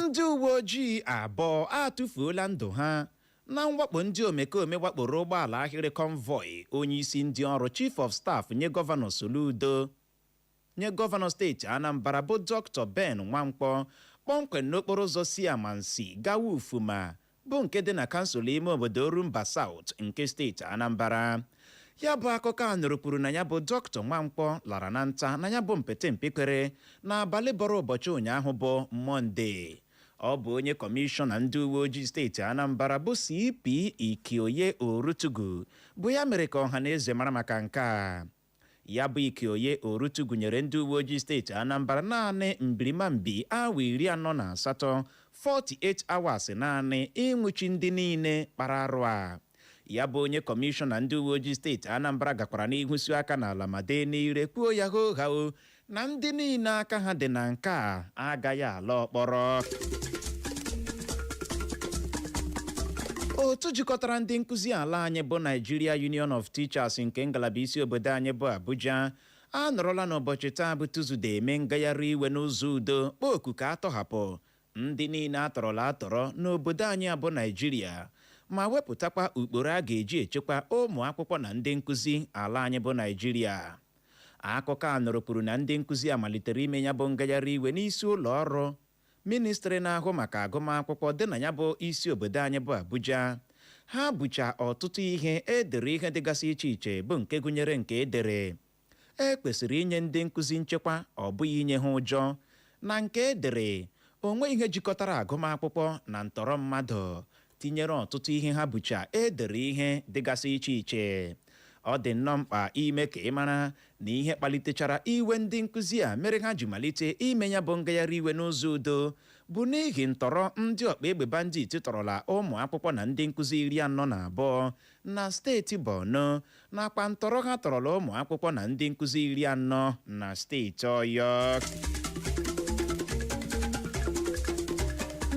Ndị uwe ojii 2 atụfuola ndụ ha na mwakpo ndị omekome wakporo ụgbọala ahịrị convoy onye isi ndị ọrụ, chief of staff nye Gọvanọ Soludo, nye gọvanọ steeti Anambra bụ Dr. Ben Nwankwo, kpọmkwem n'okporo ụzọ si Amansi gawa Ufuma, bụ nke dị na kansụl ime obodo Orumba South nke steeti Anambra. Ya bụ akụkọ a nụrụ kwuru na ya bụ Dr. Nwankwo lara na nta na ya bụ mpete mpekere n'abalị bọrọ ụbọchị ụnyaahụ bụ Mọnde. Ọ bụ onye kọmishọna ndị uwe ojii steeti Anambra bụ CP Ikioye Orutugu bụ ya mere ka ọha na eze mara maka nke a. Ya bụ Ikioye Orutugu nyere ndị uwe ojii steeti Anambra naanị mbirimambi awa 48, 48 hours, naanị ịnwụchi ndị niile kpara arụ a. Ya bụ onye kọmishọna ndị uwe ojii steeti Anambra gakwara n'ihu si aka n'ala ma dee n'ire kwuo ya hoo ha o na ndị niile aka ha dị na nke a agaghị ala ọkpọrọ. Otu jikọtara ndị nkụzi ala anyị bụ Nigeria Union of Teachers nke ngalaba isi obodo anyị bụ Abuja anọrọla n'ụbọchị taa bụ Tuzdee eme ngagharị iwe n'ụzọ udo, kpọọ oku ka atọhapụ ndị niile atọrọla atọrọ n'obodo anyị abụ Naijiria, ma wepụtakwa ụkpụrụ a ga-eji echekwa ụmụ akwụkwọ na ndị nkụzi ala anyị bụ Naijiria. Akụkọ a nụrụ kwuru na ndị nkụzi a malitere ime ya bụ ngagharị iwe n'isi ụlọ ọrụ ministri na-ahụ maka agụmakwụkwọ dị na ya bụ isi obodo anyị bụ Abuja. Ha bucha ọtụtụ ihe edere, ihe dịgasị iche iche, bụ nke gụnyere nke edere e kwesịrị inye ndị nkụzi nchekwa, ọ bụghị inye ha ụjọ, na nke edere onwe ihe jikọtara agụmakwụkwọ na ntọrọ mmadụ, tinyere ọtụtụ ihe ha bucha edere ihe dịgasị iche iche. Ọ dị nnọọ mkpa ime ka ị mara na ihe kpalitechara iwe ndị nkụzi a mere ha ji malite ime ya bụ ngagharị iwe n'ụzọ udo bụ n'ihi ntọrọ ndị ọkpa egbe bandit tọrọla ụmụ akwụkwọ na ndị nkụzi 42 na steeti Borno, nakwa ntọrọ ha tọrọla ụmụ akwụkwọ na ndị nkụzi 40 na steeti Ọyọ.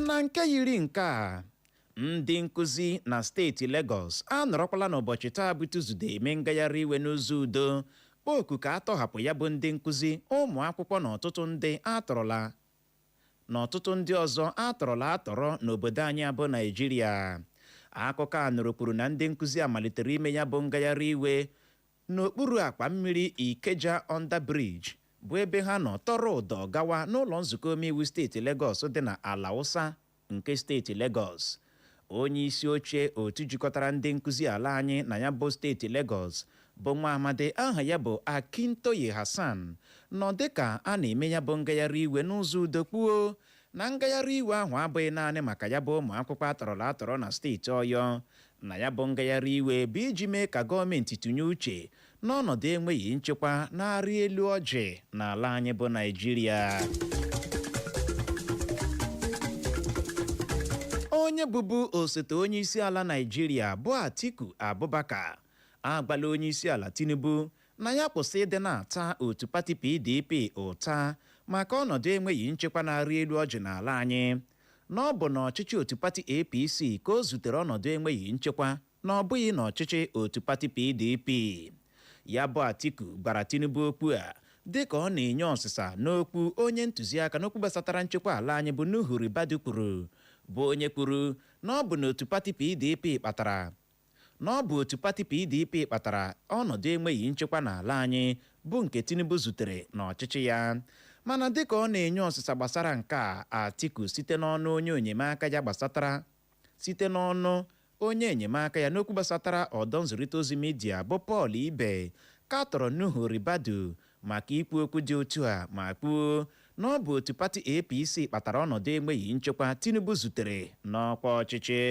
Na nke yiri nke a, ndị nkụzi na steeti Legọs anọrọkwala n'ụbọchị taa bụ Tuzdee eme ngagharị iwe n'ụzọ udo, kpọọ oku ka a tọhapụ ya bụ ndị nkụzi, ụmụ akwụkwọ na ọtụtụ ndị atọrọla na ọtụtụ ndị ọzọ atọrọla atọrọ n'obodo anyị abụ Naijiria. Akụkọ a nụrụ kwuru na ndị nkụzi a malitere ime ya bụ ngagharị iwe n'okpuru akpa mmiri Ikeja Under Bridge, bụ ebe ha nọ tọrọ ụdọ gawa n'ụlọ nzukọ omeiwu steeti Legọs dị na Alausa nke steeti Legọs. Onye isi oche otu jikọtara ndị nkụzi ala anyị na ya bụ steeti Legọs, bụ nwa amadi aha ya bụ Akintoye Hassan, nọ dịka a na-eme ya bụ ngagharị iwe n'ụzọ udo kwuo na ngagharị iwe ahụ abụghị naanị maka ya bụ ụmụ akwụkwọ atọrọla atọrọ na steeti Ọyọ, na ya bụ ngagharị iwe bụ iji mee ka gọọmenti tụnye uche n'ọnọdụ enweghị nchekwa na-arị elu ọjị n'ala anyị bụ Naijiria. Onye bụbu osote onye isi ala Naijiria bụ Atiku Abubakar agwala onye isi ala Tinubu na ya kwụsị ịdị na-ata otu pati PDP ụta maka ọnọdụ enweghị nchekwa na-arị elu ọjị n'ala anyị, na ọ bụ n'ọchịchị otu pati APC ka o zutere ọnọdụ enweghị nchekwa, na ọ bụghị n'ọchịchị otu pati PDP. Ya bụ Atiku gwara Tinubu okwu a dịka ọ na-enye ọsịsa n'okwu onye ntụziaka n'okwu gbasatara nchekwa ala anyị bụ Nuhu Ribadu kwuru, bụ onye kwuru na ọ bụ n'otu pati PDP kpatara na ọ bụ otu pati PDP kpatara ọnọdụ enweghị nchekwa n'ala anyị, bụ nke Tinubu zutere n'ọchịchị ya. Mana dịka ọ na-enye ọsịsa gbasara nke a, Atiku site n'ọnụ onye enyemaka ya gbasatara site n'ọnụ onye enyemaka ya n'okwu gbasatara ọdọ nzirịta ozi midia bụ Paul Ibe, katọrọ Nuhu Ribadu maka ikwu okwu dị otu a, ma kwuo na ọ bụ otu pati APC kpatara ọnọdụ enweghị nchekwa Tinubu zutere n'ọkwa ọchịchị.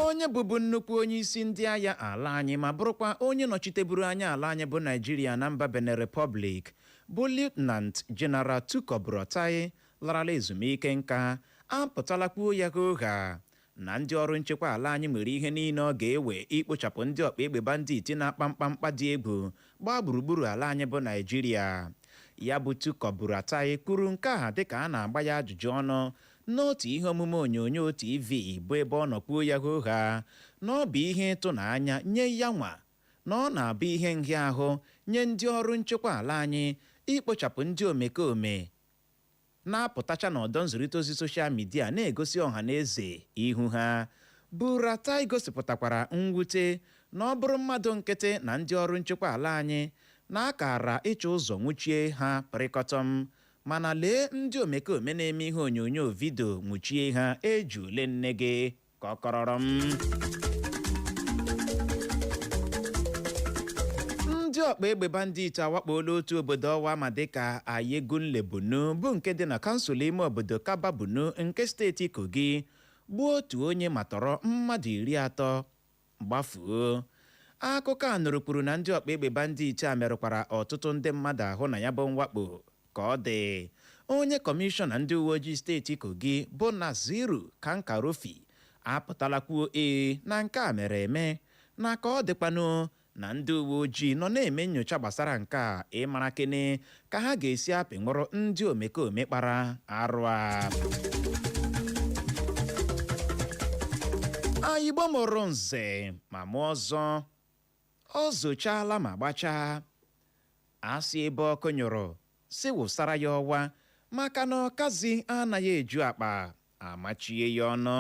Onye bụbu nnukwu onye isi ndị agha ala anyị ma bụrụkwa onye nọchiteburu anya ala anyị bụ Naijiria na mba Benin Republic, bụ Lieutenant General Tukur Buratai, larala ezumike nka, apụtala kwuo ya hoha na ndị ọrụ nchekwa ala anyị nwere ihe niile ọ ga-ewe ikpochapụ ndị ọkpa egbe bandit na-akpa mkpamkpa dị egwu gbaa gburugburu ala anyị bụ Naijiria. Ya bụ Tukur Buratai kwuru nke a dịka a na-agba ya ajụjụ ọnụ n'otu ihe omume onyonyo TV, bụ ebe ọ nọ kwuo ya hoha na ọ bụ ihe ịtụnanya nye ya nwa na ọ na-abụ ihe nhịahụ nye ndị ọrụ nchekwa ala anyị ikpochapụ ndị omekome na-apụtacha n'ọdọ nzirịta ozi social media na-egosi ọha na eze ihu ha. Buratai gosipụtakwara mwute na ọ bụrụ mmadụ nkịtị na ndị ọrụ nchekwa ala anyị na-akara ịchọ ụzọ nwụchie ha pịrịkọtọm, mana lee ndị omekome na-eme ihe onyonyo vidio nwụchie ha, eji ole nne gị ka ọ kọrọrọ m. Ndị ọkpa egbe bandit awakpola otu obodo ọwa ma dịka Ayegunle-Bunu, bụ nke dị na kansụl ime obodo Kababunu nke steeti Kogi, gbuo otu onye ma tọrọ mmadụ 30 gbafuo. Akụkọ a nụrụ kwuru na ndị ọkpa egbe bandit a merụkwara ọtụtụ ndị mmadụ ahụ na ya bụ mwakpo. Ka ọ dị, onye kọmishọna ndị uwe ojii steeti Kogi bụ Naziru Kankarofi apụtala kwuo ee na nke a mere eme, na ka ọ dịkwanụ na ndị uwe ojii nọ na-eme nyocha gbasara nke a ịmara kene ka ha ga-esi apị nwụrụ ndị omekome kpara arụ a. Ayigbo mụrụ nze ma mụọ ọzọ, ọ zochaala ma gbachaa, asị ebe ọkụ nyụrụ si wụsara ya ọwa, maka na ọkazi anaghị eju akpa amachie ya ọnụ.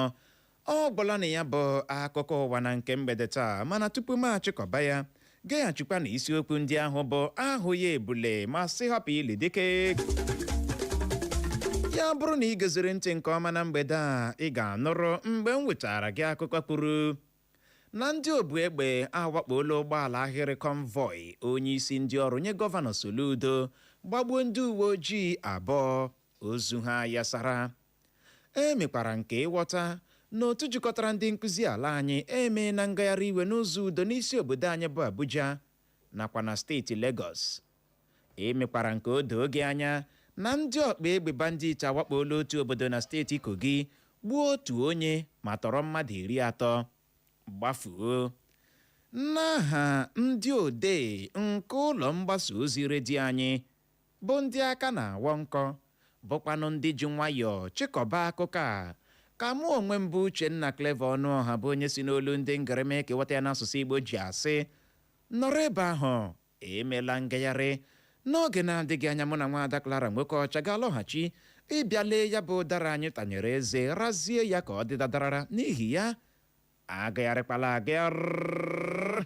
Ọ gwụla na ya bụ akụkọ ụwa na nke mgbede taa, mana tupu m achịkọba ya, gaghachikwa na isiokwu ndị ahụ bụ ahụ ya ebule ma sị hapụ ili dike. Ya bụrụ na ị geziri ntị nke ọma na mgbede a, ị ga-anụrụ mgbe m wetara gị akụkọ kwuru na ndị obu egbe awakpola ụgbọala ahịrị convoy onye isi ndị ọrụ nye Gọvanọ Soludo, gbagbuo ndị uwe ojii 2, ozu ha yasara. E mekwara nke ịghọta na otu jikọtara ndị nkụzi ala anyị emee na ngagharị iwe n'ụzọ udo n'isi obodo anyị bụ Abuja nakwa na steeti Lagos. E mekwara nke o doo gị anya na ndị ọkpa egbe bandit awakpola otu obodo na steeti Kogi, gbuo otu onye ma tọrọ mmadụ 30 gbafuo. N'aha ndị odee nke ụlọ mgbasa ozi redio anyị bụ ndị aka na-awọ nkọ, bụkwanụ ndị ji nwayọọ chịkọba akụkọ a, ka mụ onwe m bụ Uchenna Clever Ọnụọha, bụ onye si n'olu ndị ngarịma ekewata ya n'asụsụ Igbo, ji asị nọrọ ebe ahụ, emela ngagharị. N'oge na-adịghị anya, mụ na nwaada Clara Nwoke Ọcha ga-alọghachi ịbịa lee ya bụ ụdara anyị tanyere eze, razie ya ka ọ dị dadarara. N'ihi ya, agagharịkwala agagharị.